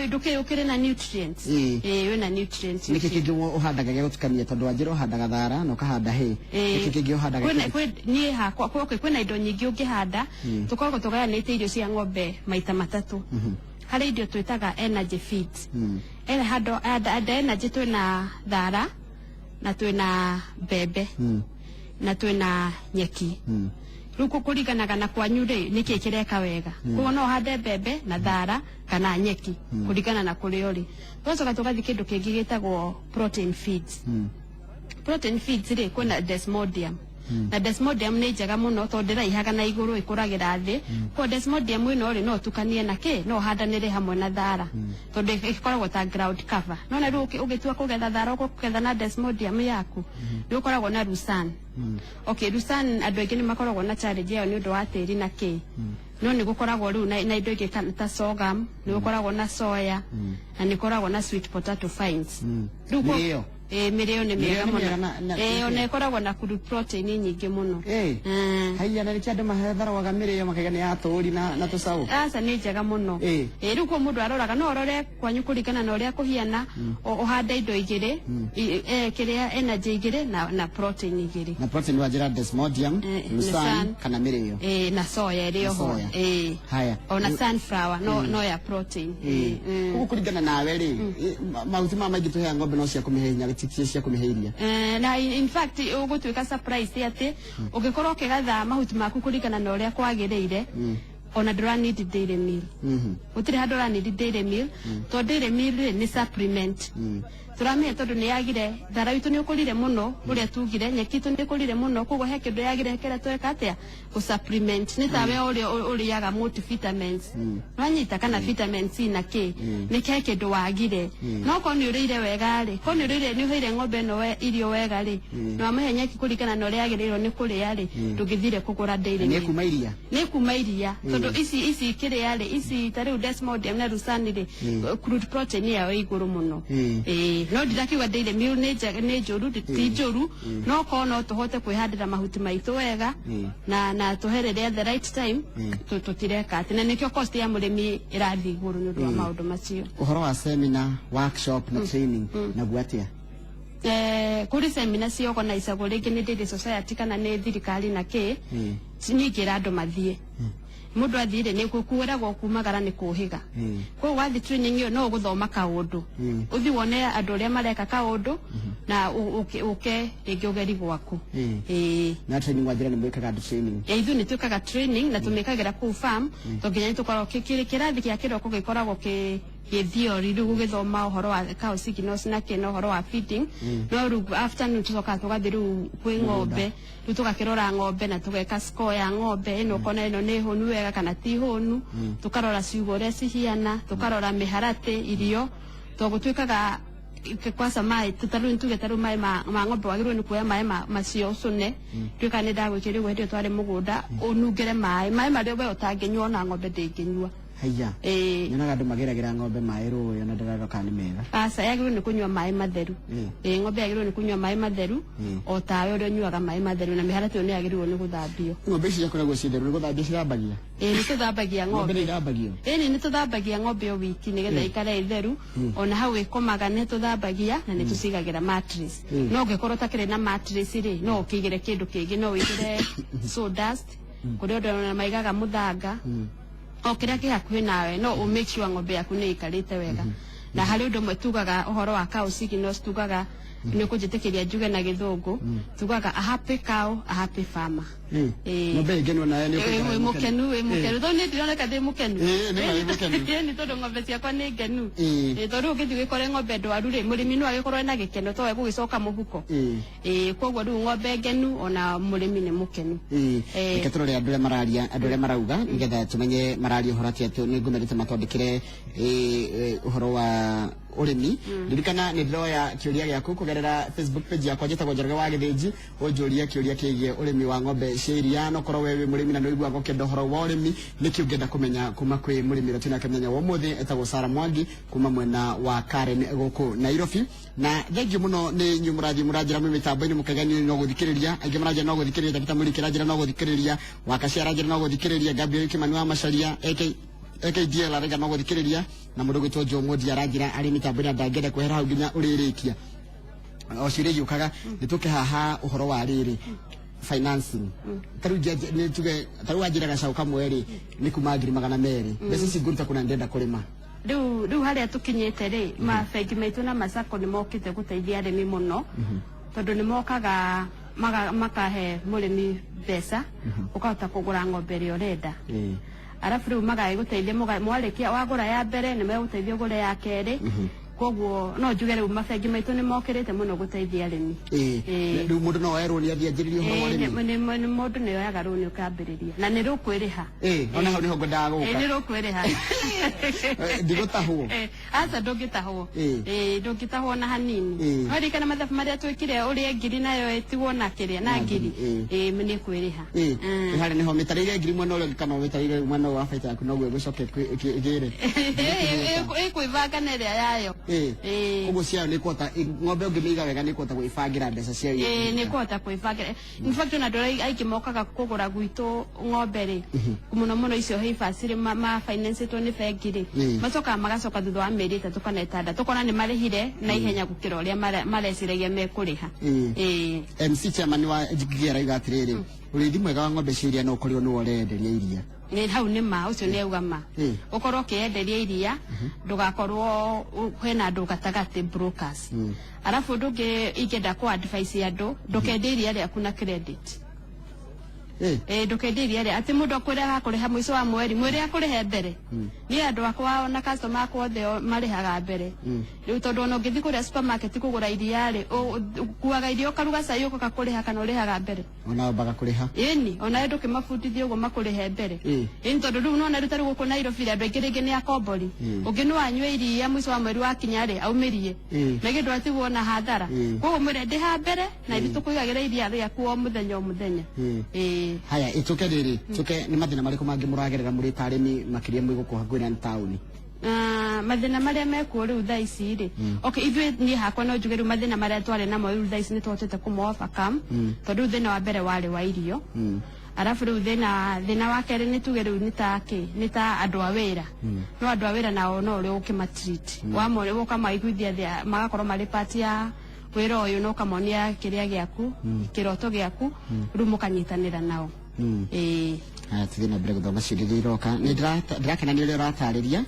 Ndũkĩ ũkĩrĩ na nutrients. Ĩĩ, wĩna nutrients. Nĩkĩ kĩngĩ ũhandaga gĩa gũtukania, tondũ wanjĩra ũhandaga thara na ũkahanda hay? Nĩkĩ kĩngĩ ũhandaga? Niĩ hakwa okay, kwĩna indo nyingĩ ũngĩhanda. Tũkoragwo tũgayanĩte irio cia ng'ombe maita matatũ. Harĩ indo twĩtaga energy feeds. Ena handũ anda energy, twĩna thara na twĩna mbembe na twĩna nyeki. Rĩu kũringanaga na kwanyu rĩ, nĩkĩ kĩreka wega. Koguo no ũhande mbembe na thara kana nyeki kũringana na kũrĩa ũrĩ. Tũgacoka tũgathiĩ kĩndũ kĩngĩ gĩtagwo protein feeds. Protein feeds rĩ, kwĩna desmodium, na desmodium nĩ njega mũno tondũ ndĩraihaga na igũrũ, ĩkũragĩra thĩ. Koguo desmodium ĩno rĩ, no ũtukanie na kĩ, no ũhandanĩre hamwe na thara tondũ ĩkoragwo ta ground cover. No na rĩu ũgĩtua kũgetha thara, ũkũgetha na desmodium yaku. Nĩ ũkoragwo na lucerne. Okay, lucerne andũ aingĩ nĩ makoragwo na challenge ĩyo nĩ ũndũ wa tĩri na kĩ, no nĩ gũkoragwo rĩu na indo ingĩ ta sorghum, nĩ gũkoragwo na soya, na nĩ gũkoragwo na sweet potato vines. Rĩu Mĩrĩo. Ĩĩ, mĩrĩo nĩ Mĩrĩo mĩega nĩ mũno. mĩega Ĩĩ, ona ĩkoragwo na protein nyingĩ mũno. Haiya, na nĩkĩo andũ mahetharwaga mĩrĩo makaiga nĩ ya tũri na tũcaũ. Aca, nĩ njega mũno. Ĩĩ, rĩu kwa mũndũ aroraga, no ũrore kwanyu kũringana na ũrĩa kũhiana, ũhande indo igĩrĩ, kĩrĩa energy igĩrĩ na protein igĩrĩ. Na protein wanjĩra desmodium, lucerne, lucerne. kana mĩrĩo. Ĩĩ, na soya ĩrĩ Na oho. soya. Ĩĩ. Haya. Ona sunflower no ya protein. Koguo kũringana nawe rĩ, mahuti maya maingĩ tũheaga ng'ombe no cia kũmĩhe hinya, ti cia kũmĩhe iria? Na in fact ũgũtuĩka surprise atĩ ũngĩkorwo ũkĩgatha mahuti maku kũringana na ũrĩa kwagĩrĩire, ona ndũra need dairy meal. Gũtirĩ handũ ũra need dairy meal, tondũ dairy meal rĩ, nĩ supplement. Tũramĩhe tondũ nĩ yagire thara witũ nĩ ũkũrire mũno, ũrĩa tugire nyeki itũ nĩ ĩkũrire mũno, koguo he kĩndũ yagire kĩrĩa tweka atĩa gũ supplement. Nĩ tawe ũrĩa ũrĩaga multivitamins, wanyita kana vitamin C na K, nĩ he kĩndũ wagire. No korwo nĩ ũrĩire wega rĩ, korwo nĩ ũrĩire, nĩ ũheire ng'ombe ĩno irio wega rĩ, na wamĩhe nyeki kũringana na ũrĩa yagĩrĩirwo nĩ kũrĩa rĩ, ndũngĩthire kũgũra dairy Nĩ meal. kuma iria. Nĩ kuma iria tondũ Tondu ici ici kiria ri ici ta riu desmodium na rusani ri, crude protein yao ĩ igũrũ mũno. Ĩĩ, no ndirakiuga dairy meal nĩ njega, nĩ njũru, ti njũru, no korwo no tũhote kwĩhandĩra mahuti maitũ wega na tũhe rĩrĩa the right time, tũtireka atĩ na nĩkĩo cost ya mũrĩmi ĩrathiĩ igũrũ nĩ ũndũ wa maũndũ macio. Ũhoro wa seminar, workshop na training naguo atĩa? Kũrĩ seminar ciorganizagwo rĩngĩ nĩ Dairy Society kana nĩ thirikari na kĩ, nyingĩra andũ mathiĩ. Mũndũ athiĩ rĩ, nĩ kwĩragwo kumagara nĩ kũhĩga. Koguo wathiĩ training ĩyo no ũgũthoma kaũndũ, ũthiĩ wone andũ ũrĩa mareka kaũndũ na ũke rĩngĩ ũgeri gwaku. Ĩĩ. Na training wanjĩra nĩ mwĩkaga andũ training? Ĩ, ithuĩ nĩ twĩkaga training na tũmĩkagĩra kũu farm, to nginya nĩ tũkoragwo kĩrathi kĩa kĩroko gĩkoragwo kĩ theory, rĩu gũgĩthoma ũhoro wa cow sickness na kĩ na ũhoro wa feeding, no rĩu afternoon tũcokaga tũgathiĩ rĩu kwĩ ng'ombe, rĩu tũgakĩrora ng'ombe na tũgeka score ya ng'ombe ĩno, ũkona ĩno nĩ hũnu wega kana ti hũnu, tũkarora ciugũ ũrĩa cihiana, tũkarora mĩharatĩ irio, to gũtuĩkaga kwaca maĩ tarĩu tuge tarĩu maĩ ma ng'ombe wagĩrĩirwo nĩ kuoya maĩ macio ũcũne, tuĩka nĩ ndagwĩkĩra ũguo hĩndĩ ĩyo twarĩ mũgũnda, ũnungĩre maĩ marĩa we ũtangĩnyua ona ng'ombe ndĩngĩnyua. Haiya. Ĩĩ. Nyonaga andũ mageragĩra ng'ombe maĩ rũĩ ona ndĩrarora kana nĩ mega. Aca, yagĩrĩirwo nĩ kũnyua maĩ matheru. Ĩĩ, ng'ombe yagĩrĩirwo nĩ kũnyua maĩ matheru o tawe ũrĩa ũnyuaga maĩ matheru, na mĩharatĩ ĩyo nĩ yagĩrĩirwo nĩ gũthambio. Ng'ombe ici ciakoragwo ciĩ theru, nĩ gũthambia cirambagia? Ĩĩ, nĩ tũthambagia Ng'ombe nĩ ng'ombe. ithambagio? Ĩni, nĩ tũthambagia ng'ombe o wiki nĩgetha ĩikare ĩ theru. Ona hau ĩkomaga nĩ tũthambagia na nĩ tũcigagĩra mattress. No ũngĩkorwo ũtakĩrĩ na mattress rĩ, no ũkĩigĩre kĩndũ kĩngĩ, no ũigĩre sawdust, kũrĩ andũ ona maigaga mũthanga, o kĩrĩa kĩ hakuhĩ nawe, no ũ make sure ng'ombe yaku nĩ ĩikarĩte wega. Na harĩ ũndũ ũmwe tugaga ũhoro wa cow sickness, tugaga, nĩ ũkũnjĩtĩkĩria njuge na Gĩthũngũ, tugaga, "A happy cow, a happy farmer." Ĩĩ. Ng'ombe ĩngĩnwo nayo nĩ ũkũikara. Wĩ mũkenu, wĩ mũkenu, tondũ niĩ ndironeka ndĩ mũkenu. Ĩĩ, nĩ ma wĩ mũkenu. Ĩĩ, nĩ tondũ ng'ombe ciakwa nĩ ngenu. Ĩĩ. Ĩĩ, tondũ ũngĩthiĩ ũgĩkore ng'ombe ndwaru rĩ, mũrĩmi no agĩkorwo ena gĩkeno to egũgĩcoka mũhuko. Ĩĩ, koguo rĩu ng'ombe ngenu ona mũrĩmi nĩ mũkenu. Ĩĩ. Ĩĩ. Reke tũrore andũ arĩa mararia, andũ arĩa marauga, nĩgetha tũmenye mararia ũhoro atĩa. Nĩ ngũmerĩte matwandĩkĩre ũhoro wa ũrĩmi. Ririkana nĩ ndĩroya kĩũria gĩaku kũgerera Facebook page yakwa, njĩtagwo Njoroge wa Gĩthĩnji, ũnjũrie kĩũria kĩgiĩ ũrĩmi wa ng'ombe cia iria. No korwo we wĩ mũrĩmi na nĩ ũiguaga ũkĩenda ũhoro wa ũrĩmi, nĩkĩ ũngĩenda kũmenya kuma kwĩ mũrĩmi ũrĩa twĩnake mũthenya wa ũmũthĩ, etagwo Sarah Mwangi kuma mwena wa Karen gũkũ Nairobi. Na thengiũ mũno nĩ inyuĩ mũrathiĩ mũranjĩra mwĩ mĩtambo-inĩ mũkaiga niĩ no gũthikĩrĩria, aingĩ maranjĩra no gũthikĩrĩria, Tabitha Mũriki aranjĩra no gũthikĩrĩria, Wakaci aranjĩra no gũthikĩrĩria, Gabriel Kimani wa Macharia AK AKDL araiga no gũthikĩrĩria, na mũndũ gwĩtwo Joe Mwangi aranjĩra arĩ mĩtambo-inĩ ndangĩenda kwehera hau nginya ũrĩrĩkia. O ciũria igiũkaga, nĩ tũke haha ũhoro wa rĩrĩ, financing. Tarĩu nĩ tuge tarĩu wanjĩra gacaũ kamwe rĩ nĩ kuma 200,000, mbeca ici ngũruta kũna ndĩrenda kũrĩma? Rĩu harĩa tũkinyĩte rĩ, mabengi maitũ na macako nĩ mokĩte gũteithia arĩmi mũno, tondũ nĩ mokaga makahe mũrĩmi mbeca ũkahota kũgũra ng'ombe ĩrĩa ũrenda. Arabu rĩu magagĩgũteithia mwarĩkia wagũra ya mbere, nĩ megũteithia ũgũre ya kerĩ. Koguo no njuge rĩu mabengi maitũ nĩ mokĩrĩte mũno gũteithia arĩmi. Ĩĩ. Rĩu mũndũ no erwo nĩ athiĩ anjĩrĩrie ũhoro wa Ĩĩ, ũrĩmi? Nĩ mũndũ nĩ oyaga rũni ũkambĩrĩria na nĩ rũkwĩrĩha. Ĩĩ, ona hau nĩho ngwendaga Ĩĩ, gũka. nĩ rũkwĩrĩha. Ndigũtahwo? Aca, ndũngĩtahwo. Ĩĩ. Ĩĩ, ndũngĩtahwo na hanini. Ĩĩ. No ririkana mathabu marĩa twĩkire, ũrĩe ngiri nayo ĩtigwo na kĩrĩa na ngiri. Ĩĩ. Ĩĩ, nĩ kwĩrĩha. Ĩĩ, harĩa nĩho mĩtarĩire ngiri mwena ũrĩa ũngĩ kana mĩtarĩire mwena ũyũ wa baita yaku noguo ĩgũcoka ĩgĩre. Ĩkwĩbanga na ĩrĩa yayo. Ĩĩ. Ĩĩ. Koguo ciayo nĩ kũhota, ng'ombe ũngĩmĩiga wega nĩ kũhota gwĩbangĩra mbeca ciayo. Ĩĩ, nĩ kũhota kwĩbangĩra. In fact, ona andũ arĩa aingĩ mokaga kũgũra gwitũ ng'ombe rĩ, mũno mũno icio heifers rĩ, ma financĩtwo nĩ bengi rĩ, macokaga magacoka thutha wa mĩeri 3 kana 6, tũkona nĩ marĩhire na ihenya gũkĩra ũrĩa mareciragia mekũrĩha. Ĩĩ. Ĩĩ. MC chairman wa Ngigĩ arauga atĩrĩrĩ, ũrĩithi mwega wa ng'ombe cia iria no ũkorirwo nĩwe ũrenderia iria. Nĩ hau nĩ ma, ũcio nĩ auga ma. Ũkorwo ũkĩenderia iria, ndũgakorwo kwĩna andũ gatagatĩ, brokers. Arabu ũndũ ũngĩ ingĩenda kũ advise andũ, ndũkendie iria rĩaku na credit. Ĩĩ, ndũkendie iria rĩa atĩ mũndũ akwĩre akũrĩha mũico wa mweri, mwĩre akũrĩhe mbere. Niĩ andũ akwa na customer akwa othe marĩhaga mbere. Rĩu tondũ ona ũngĩthiĩ kũrĩa supermarket kũgũra iria rĩ, ũkuaga iria ũkaruga cai ũgoka kũrĩha kana ũrĩhaga mbere? Ona wambaga kũrĩha. Ĩni, ona ndũkĩmabundithia ũguo makũrĩhe mbere. Ĩni, tondũ rĩu nona rĩu tarĩu gũkũ Nairobi rĩ, andũ aingĩ rĩngĩ nĩ akombori. Ũngĩ no anyue iria mũico wa mweri wakinya rĩ, aumĩrie. Na gĩndũ atigwo na hathara. Koguo mwĩre ndĩha mbere na ithuĩ tũkũigagĩra iria rĩaku o mũthenya o mũthenya. Ĩĩ. Haya, ituke rĩrĩ, tuke nĩ mathĩna marĩkũ mangĩ mũragerera mũrĩ ta arĩmi, makĩria mwĩ gũkũ hakuhĩ na taũni? Ah, mathĩna marĩa mekuo rĩu thaa ici rĩ, okay, ithuĩ niĩ hakwa no njuge rĩu mathĩna marĩa twarĩ namo rĩu thaa ici nĩ tũhotete kũma overcome, tondũ rĩu thĩna wa mbere warĩ wa irio. Arabu rĩu thĩna wa kerĩ nĩ tuge rĩu nĩ ta kĩ, nĩ ta andũ a wĩra. No andũ a wĩra nao no ũrĩa ũkĩmatreat wamore, ũkamaiguithia thĩ, magakorwo marĩ part ya wĩra ũyũ, na ũkamonia kĩrĩa gĩaku, kĩroto gĩaku, rĩu mũkanyitanĩra nao. Ĩĩ. Haya, tũthiĩ na mbere gũthoma ciũria iria iroka. Nĩ ndĩrakena nĩ ũrĩa ũratarĩria.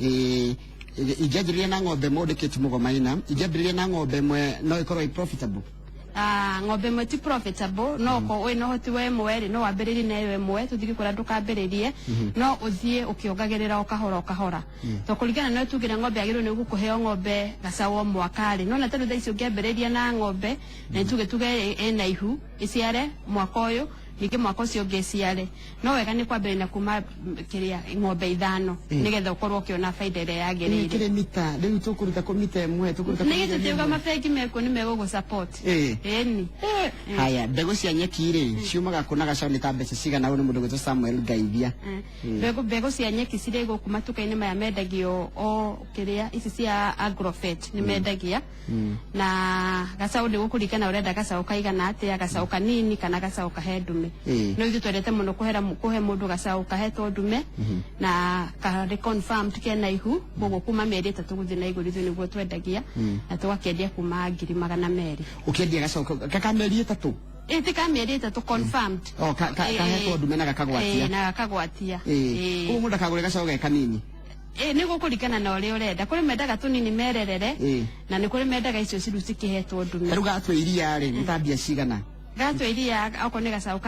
Ĩĩ, ingĩanjĩrĩria na ng'ombe ĩmwe, ũndĩkĩtie mũgomaina, ingĩambĩrĩria na ng'ombe ĩmwe no ĩkorwo ĩ profitable? Ah, ng'ombe ĩmwe ti profitable, no ko wĩna ũhoti wa ĩmwe rĩ, no wambĩrĩrie na ĩyo ĩmwe. Tũtingĩkwĩra ndũkambĩrĩrie, no ũthiĩ ũkĩongagĩrĩra o kahora o kahora, to kũringana no tugire ng'ombe yagĩrĩirwo nĩ gũkũheo ng'ombe gacaũ o mwaka rĩ, no na tondũ thaa ici ũngĩambĩrĩria na ng'ombe na tuge ĩna ihu, ĩciare mwaka ũyũ, ningĩ mwaka ũcio ũngĩ ĩciare, no wega nĩ kwambĩrĩria na kuma kĩrĩa ng'ombe 5, nĩgetha ũkorwo ũkĩona baida ĩrĩa yagĩrĩire. Kĩrĩ mita rĩu tũkũruta kũ mita ĩmwe tũkũruta kũ Nĩ mirioni gĩtũtiuga ĩmwe? Mabengi mekuo nĩ megũgũ support. Ĩni. Haya, mbegũ cia nyeki rĩ, ciumaga kũ, na gacaũ nĩ ta mbeca cigana? Ũyũ nĩ mũndũ gwĩtwo Samuel Ngaithia. Mbegũ cia nyeki cirĩ gũkũ matuka-inĩ maya mendagio o kĩrĩa ici cia Agrofet nĩ mendagia. Na gacaũ nĩ gũkũringana ũrenda gacaũ kaigana atĩa, gacaũ kanini kana gacaũ kahe ndume. No ithuĩ twendete mũno kũhera kũhe mũndũ gacaũ kahetwo ndume na karĩ confirmed kena ihu, koguo kuma mĩeri 3 gũthiĩ na igũrũ ithuĩ nĩguo twendagia, na tũgakĩendia kuma 200,000. Ũkĩendia gacaũ ka mĩeri 3? Ĩ, ti ka mĩeri 3 confirmed. O kahetwo ndume na gakagwatia? Ĩ, na gakagwatia. Koguo mũndũ akagũre gacaũ ge kanini? Ĩ, nĩ gũkũringana na ũrĩa ũrenda. Kũrĩ mendaga tũnini mererere, na nĩ kũrĩ mendaga icio ciru cikĩhetwo ndume. Tarĩu gatua iria rĩ, nĩ ta mbia cigana? Gatua iria, okorwo nĩ gacaũ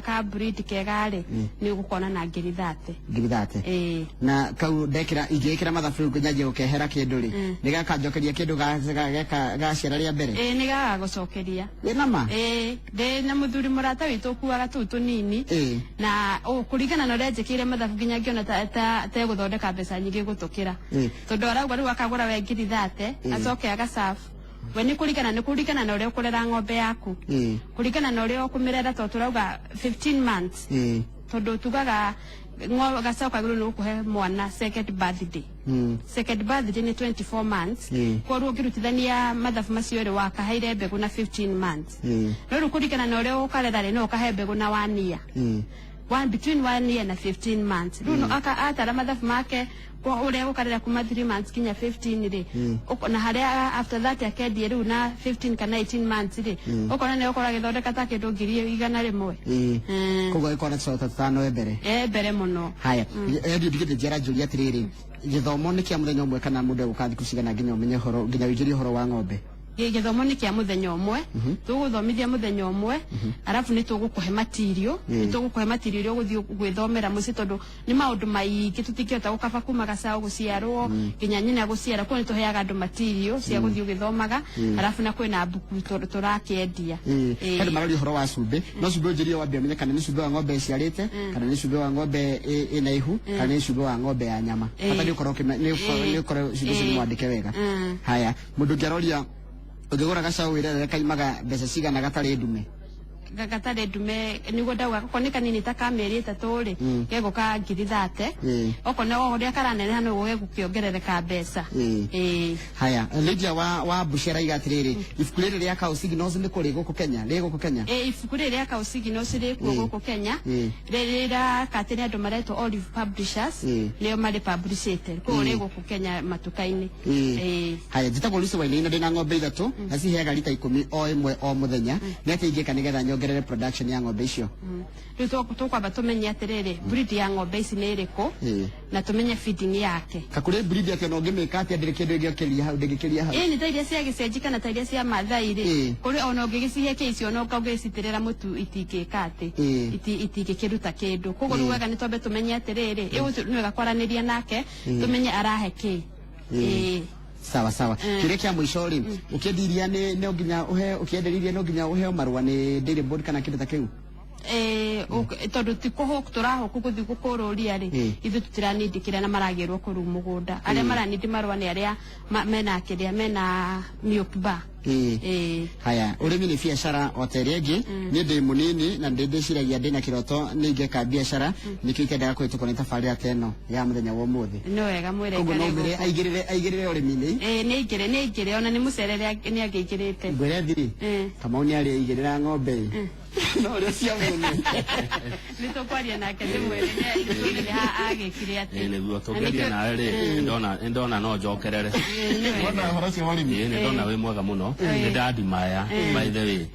ka breed kega rĩ, nĩ ũgũkona na 30,000. 30,000? Ĩ. Na kau ndekĩra, ingĩkĩra mathabu rĩu nyanjie gũkehera kĩndũ rĩ, nĩ gakanjokeria kĩndũ gaciara rĩa mbere? Ĩ, nĩ gagagũcokeria. Wĩna ma? Ĩ, ndĩ na mũthuri mũrata witũ ũkuaga tũu tũnini, na kũringana na ũrĩa njĩkĩire mathabu nginya ngĩona ta tegũthondeka mbeca nyingĩ gũtũkĩra, tondũ arauga rĩu akagũra we 30,000, acoke agacabu we. Nĩ kũringana na ũrĩa ũkũrera ng'ombe yaku, kũringana na ũrĩa ũkũmĩrera, tondũ tũrauga 15 months, tondũ tugaga gacaũ kagĩrĩirwo nĩ gũkũhe mwana second birthday. Second birthday nĩ 24 months. Koguo ũngĩrutithania mathabu macio rĩ, wakaheire mbegũ na 15 months. No rĩu kũringana na ũrĩa ũkarera rĩ, no ũkahe mbegũ na one year, between 1 year na 15 months. Rĩu no atara mathabu make kwa ũrĩa gũkarera kuma 3 months kinya 15 rĩ, na harĩa after that akendie rĩu na 15 kana 18 months rĩ, ũkona nĩ ũkorwo agĩthondeka ta kĩndũ 100,000. Koguo agĩkorwo na tũcaũ ta tũtano e mbere. E mbere mũno. Haya, endio ndigĩte njara njũria atĩrĩrĩ, gĩthomo nĩ kĩa mũthenya ũmwe kana mũndũ egũka thikũ cigana nginya ũmenye ũhoro, nginya ũingĩrie ũhoro wa ng'ombe? Gĩthomo nĩ kĩa mũthenya ũmwe. Tũgũthomithia mũthenya ũmwe, arabu nĩ tũgũkũhe material, nĩ tũgũkũhe material iria ũgũthiĩ gwĩthomera mũciĩ, tondũ nĩ maũndũ maingĩ tũtingĩhota gũkaba kuma gacaũ gũciarwo nginya nyina gũciara. Koguo nĩ tũheaga andũ material cia gũthiĩ ũgĩthomaga, arabu na kwĩna mbuku tũrakĩendia. Andũ mararia ũhoro wa cumbĩ, no cumbĩ ũnjĩrie wambe ũmenye kana nĩ cumbĩ wa ng'ombe ĩciarĩte, kana nĩ cumbĩ wa ng'ombe ĩna ihu, kana nĩ cumbĩ wa ng'ombe ya nyama. Bata nĩ ũkorwo nĩ ũkorwo cumbĩ ũcio nĩ mwandĩke wega. Haya, mũndũ ũngĩ aroria, ũngĩgũra gacaũ wĩrerere kaimaga mbeca cigana gatarĩ ndume? Gatarĩ ndume, nĩguo ndauga, okorwo nĩ kanini ta ka mĩeri 3 rĩ, gegũka 30,000. Okorwo nĩ o ũrĩa karaneneha noguo gegũkĩongerereka mbeca. Ĩĩ. Haya, Lydia wa Bushera aiga atĩrĩrĩ, ibuku rĩrĩ rĩa Cow Signals nĩ kũrĩ gũkũ Kenya, rĩ gũkũ Kenya? Ĩ, ibuku rĩrĩ rĩa Cow Signals rĩkuo gũkũ Kenya. Rĩrakatĩ nĩ andũ maretwo Olive Publishers, nĩo marĩ publishĩte, koguo rĩ gũkũ Kenya matuka-inĩ. Ĩĩ. Haya, njĩtagwo Lucy Wainaina, ndĩna ng'ombe 3 na ciheaga rita 10 o ĩmwe o mũthenya. Nĩ atĩa ingĩka nĩgetha nyongerere production ya ng'ombe icio? Rĩu tũkwamba tũmenye atĩrĩrĩ, breed ya ng'ombe ici nĩ ĩrĩkũ, na tũmenye feeding yake. Kakũrĩ breed atĩa, na ũngĩmĩka atĩa ndĩrĩ kĩndũ ĩngĩokĩria hau, ndĩngĩkĩria hau? Ĩ, nĩ ta iria cia gĩcenji kana ta iria cia Mathai rĩ, kũrĩ ona ũngĩgĩcihe kĩ icio, ona ũngĩcitĩrĩra mũtu itingĩka atĩ itingĩkĩruta kĩndũ. Koguo rĩu wega nĩ twambe tũmenye atĩrĩrĩ, ĩ, ũcio nĩ wega kwaranĩria nake, tũmenye arahe kĩ. Ĩ. Sawa sawa. Kĩrĩa kĩa mũico rĩ, ũkĩendia iria nĩ no nginya ũhe, ũkĩenderia iria no nginya ũheo marũa nĩ Dairy Board kana kĩndũ ta kĩu? Tondu ti kũhũk tũrahũku gũthiĩ gũkũrũria rĩ, ithuĩ tũtiranindi kĩrĩa na maragĩrwo kũu mũgũnda. Arĩa maranindi marũa nĩ arĩa mena kĩrĩa mena milk bar. Haya, ũrĩmi nĩ biacara o ta ĩrĩa ĩngĩ. Niĩ ndĩ mũnini na ndĩ ndĩciragia ndĩna kĩroto nĩ ingĩka biacara, nĩkĩo itendaga kũhĩtũkwo nĩ tabarĩra ta ĩno ya mũthenya wa ũmũthĩ. Nĩ wega mwĩre. Koguo no ũmĩre aigĩrĩre ũrĩmi-inĩ. Nĩ aingĩre, nĩ aingĩre, ona nĩ mũcerere nĩ angĩingĩrĩte. Ngwĩre thiri, Kamau nĩ arĩ aigĩrĩra ng'ombe ĩ no ũrĩa cia mũnene. Nĩ tũkwaria nake ndĩmwĩre nĩ ha agĩkire atĩ. Nĩguo tũngĩaria nawe rĩ, nĩndona no njokerere. Nĩ wega. Wona ũhoro ũcio wa ũrĩmi. Ĩĩ, nĩndona wĩ mwega mũno, nĩndandimaya by the way.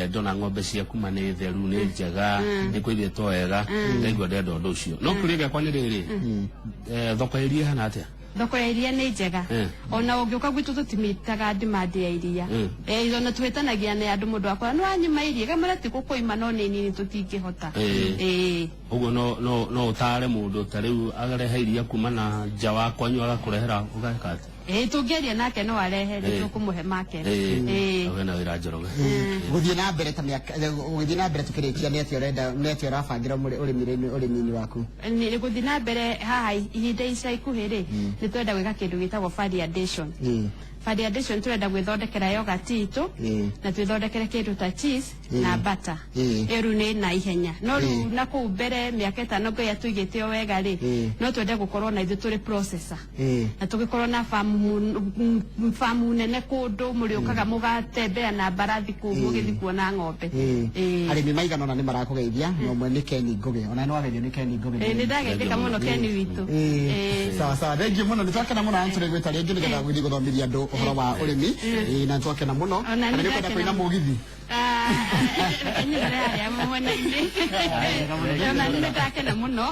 Ndona ng'ombe ciaku ma nĩ theru, nĩ njega, nĩ kũigĩtwo wega, ndaigua ndenda ũndũ ũcio. No kĩũria gĩakwa nĩ rĩrĩ, thoko ya iria ĩhana atĩa? Thoko ya iria nĩ njega. Ona ũngĩũka gwitũ tũtimitaga demand ya iria. Ona twĩtanagia na andũ, mũndũ akora nĩ wanyima iria, kamwĩra ti gũkũima, no nĩ nini tũtingĩhota. Ũguo no ũtaare mũndũ ta rĩu arehe iria kuma na nja wa kwanyu agakũrehera, ũgeka atĩa? Tũngĩaria nake no arehe, nĩ tũkũmũhe market. Wĩna wĩra, Njoroge. Gũthiĩ na mbere ta mĩaka gũthiĩ na mbere tukĩrĩkia, nĩ atĩa ũrenda, nĩ atĩa ũrabangĩra ũrĩmi-inĩ waku? Nĩ gũthiĩ na mbere haha ihinda ica ikuhĩ rĩ, nĩ twenda gwĩka kĩndũ gĩtagwo value addition. Value addition, tũrenda gwĩthondekera yogurt itũ na twĩthondekere kĩndũ ta cheese na butter. Ĩyo rĩu nĩ na ihenya, no rĩu na kũu mbere mĩaka 5 Ngai atũigĩte o wega rĩ, no twende gũkorwo na ithuĩ tũrĩ processor na tũgĩkorwo na famu nene kũndũ mũrĩũkaga mũgatembea na mbarathi kũu mũgĩthiĩ kuona ng'ombe. Arĩmi maigana ũna nĩ marakũgeithia, na ũmwe nĩ Ken Ngũgĩ. Ona nĩ wageithio nĩ Ken Ngũgĩ. Nĩ ndageithĩka mũno Ken witũ. Sawa sawa, thengiũ mũno, nĩ twakena mũno na nĩtũrĩ gwĩta rĩngĩ nĩgetha gũthiĩ gũthomithia andũ ũhoro wa ũrĩmi. Na nĩ twakena mũno. Ona Kana nĩ nĩ ũkwenda ndakena kũina mũno. mũgithi? Nyumĩre harĩa mwena-inĩ. Ona nĩ ndakena mũno.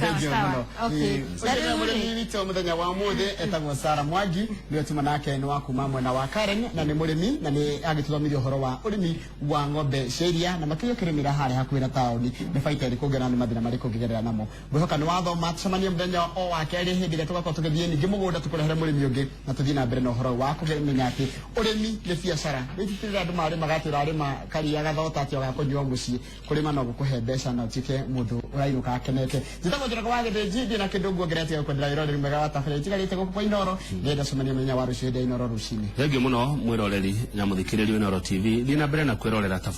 Sawa Thengiũ sawa. mũno. Okay. Na Ũcio nĩwe rĩu rĩ, mũrĩmi witũ mũthenya wa ũmũthĩ, etagwo Sarah Mwangi, nĩwe tuma nake nĩ wa kuma mwena wa Karen na nĩ mũrĩmi na nĩ agĩtũthomithia ũhoro wa ũrĩmi wa ng'ombe cia iria na makĩria ũkĩrĩmĩra harĩa hakuhĩ na taũni, nĩ baita ĩrĩkũ ũngĩona, nĩ mathĩna marĩkũ ũngĩgerera namo. Ngwĩhoka nĩ wathoma. Tũcemanie mũthenya o wa kerĩ hĩndĩ ĩrĩa tũgakorwo tũgĩthiĩ ningĩ mũgũnda tũkũrehere mũrĩmi ũngĩ na tũthiĩ na mbere na ũhoro wa kũmenya atĩ ũrĩmi nĩ biacara. Rĩu andũ marĩmaga atĩ ũrarĩma karia gathota atĩ ogakũnyua mũciĩ. Kũrĩma no gũkũhe mbeca na ũtuĩke mũndũ ũrainũka akenete. Njĩtagwo Njoroge wa Gĩthĩnji, ndĩ na kĩndũ nguongerera tiga kwendera wĩroreri mwega wa tabarĩra itigarĩte gũkũ kwa Inoro. Ndĩrenda cemania mũthenya wa rũciũ hĩndĩ ya Inoro rũcinĩ. Thengiũ mũno mwĩroreri na mũthikĩrĩria wa Inooro TV, thiĩ na mbere na kwĩrorera tabarĩra.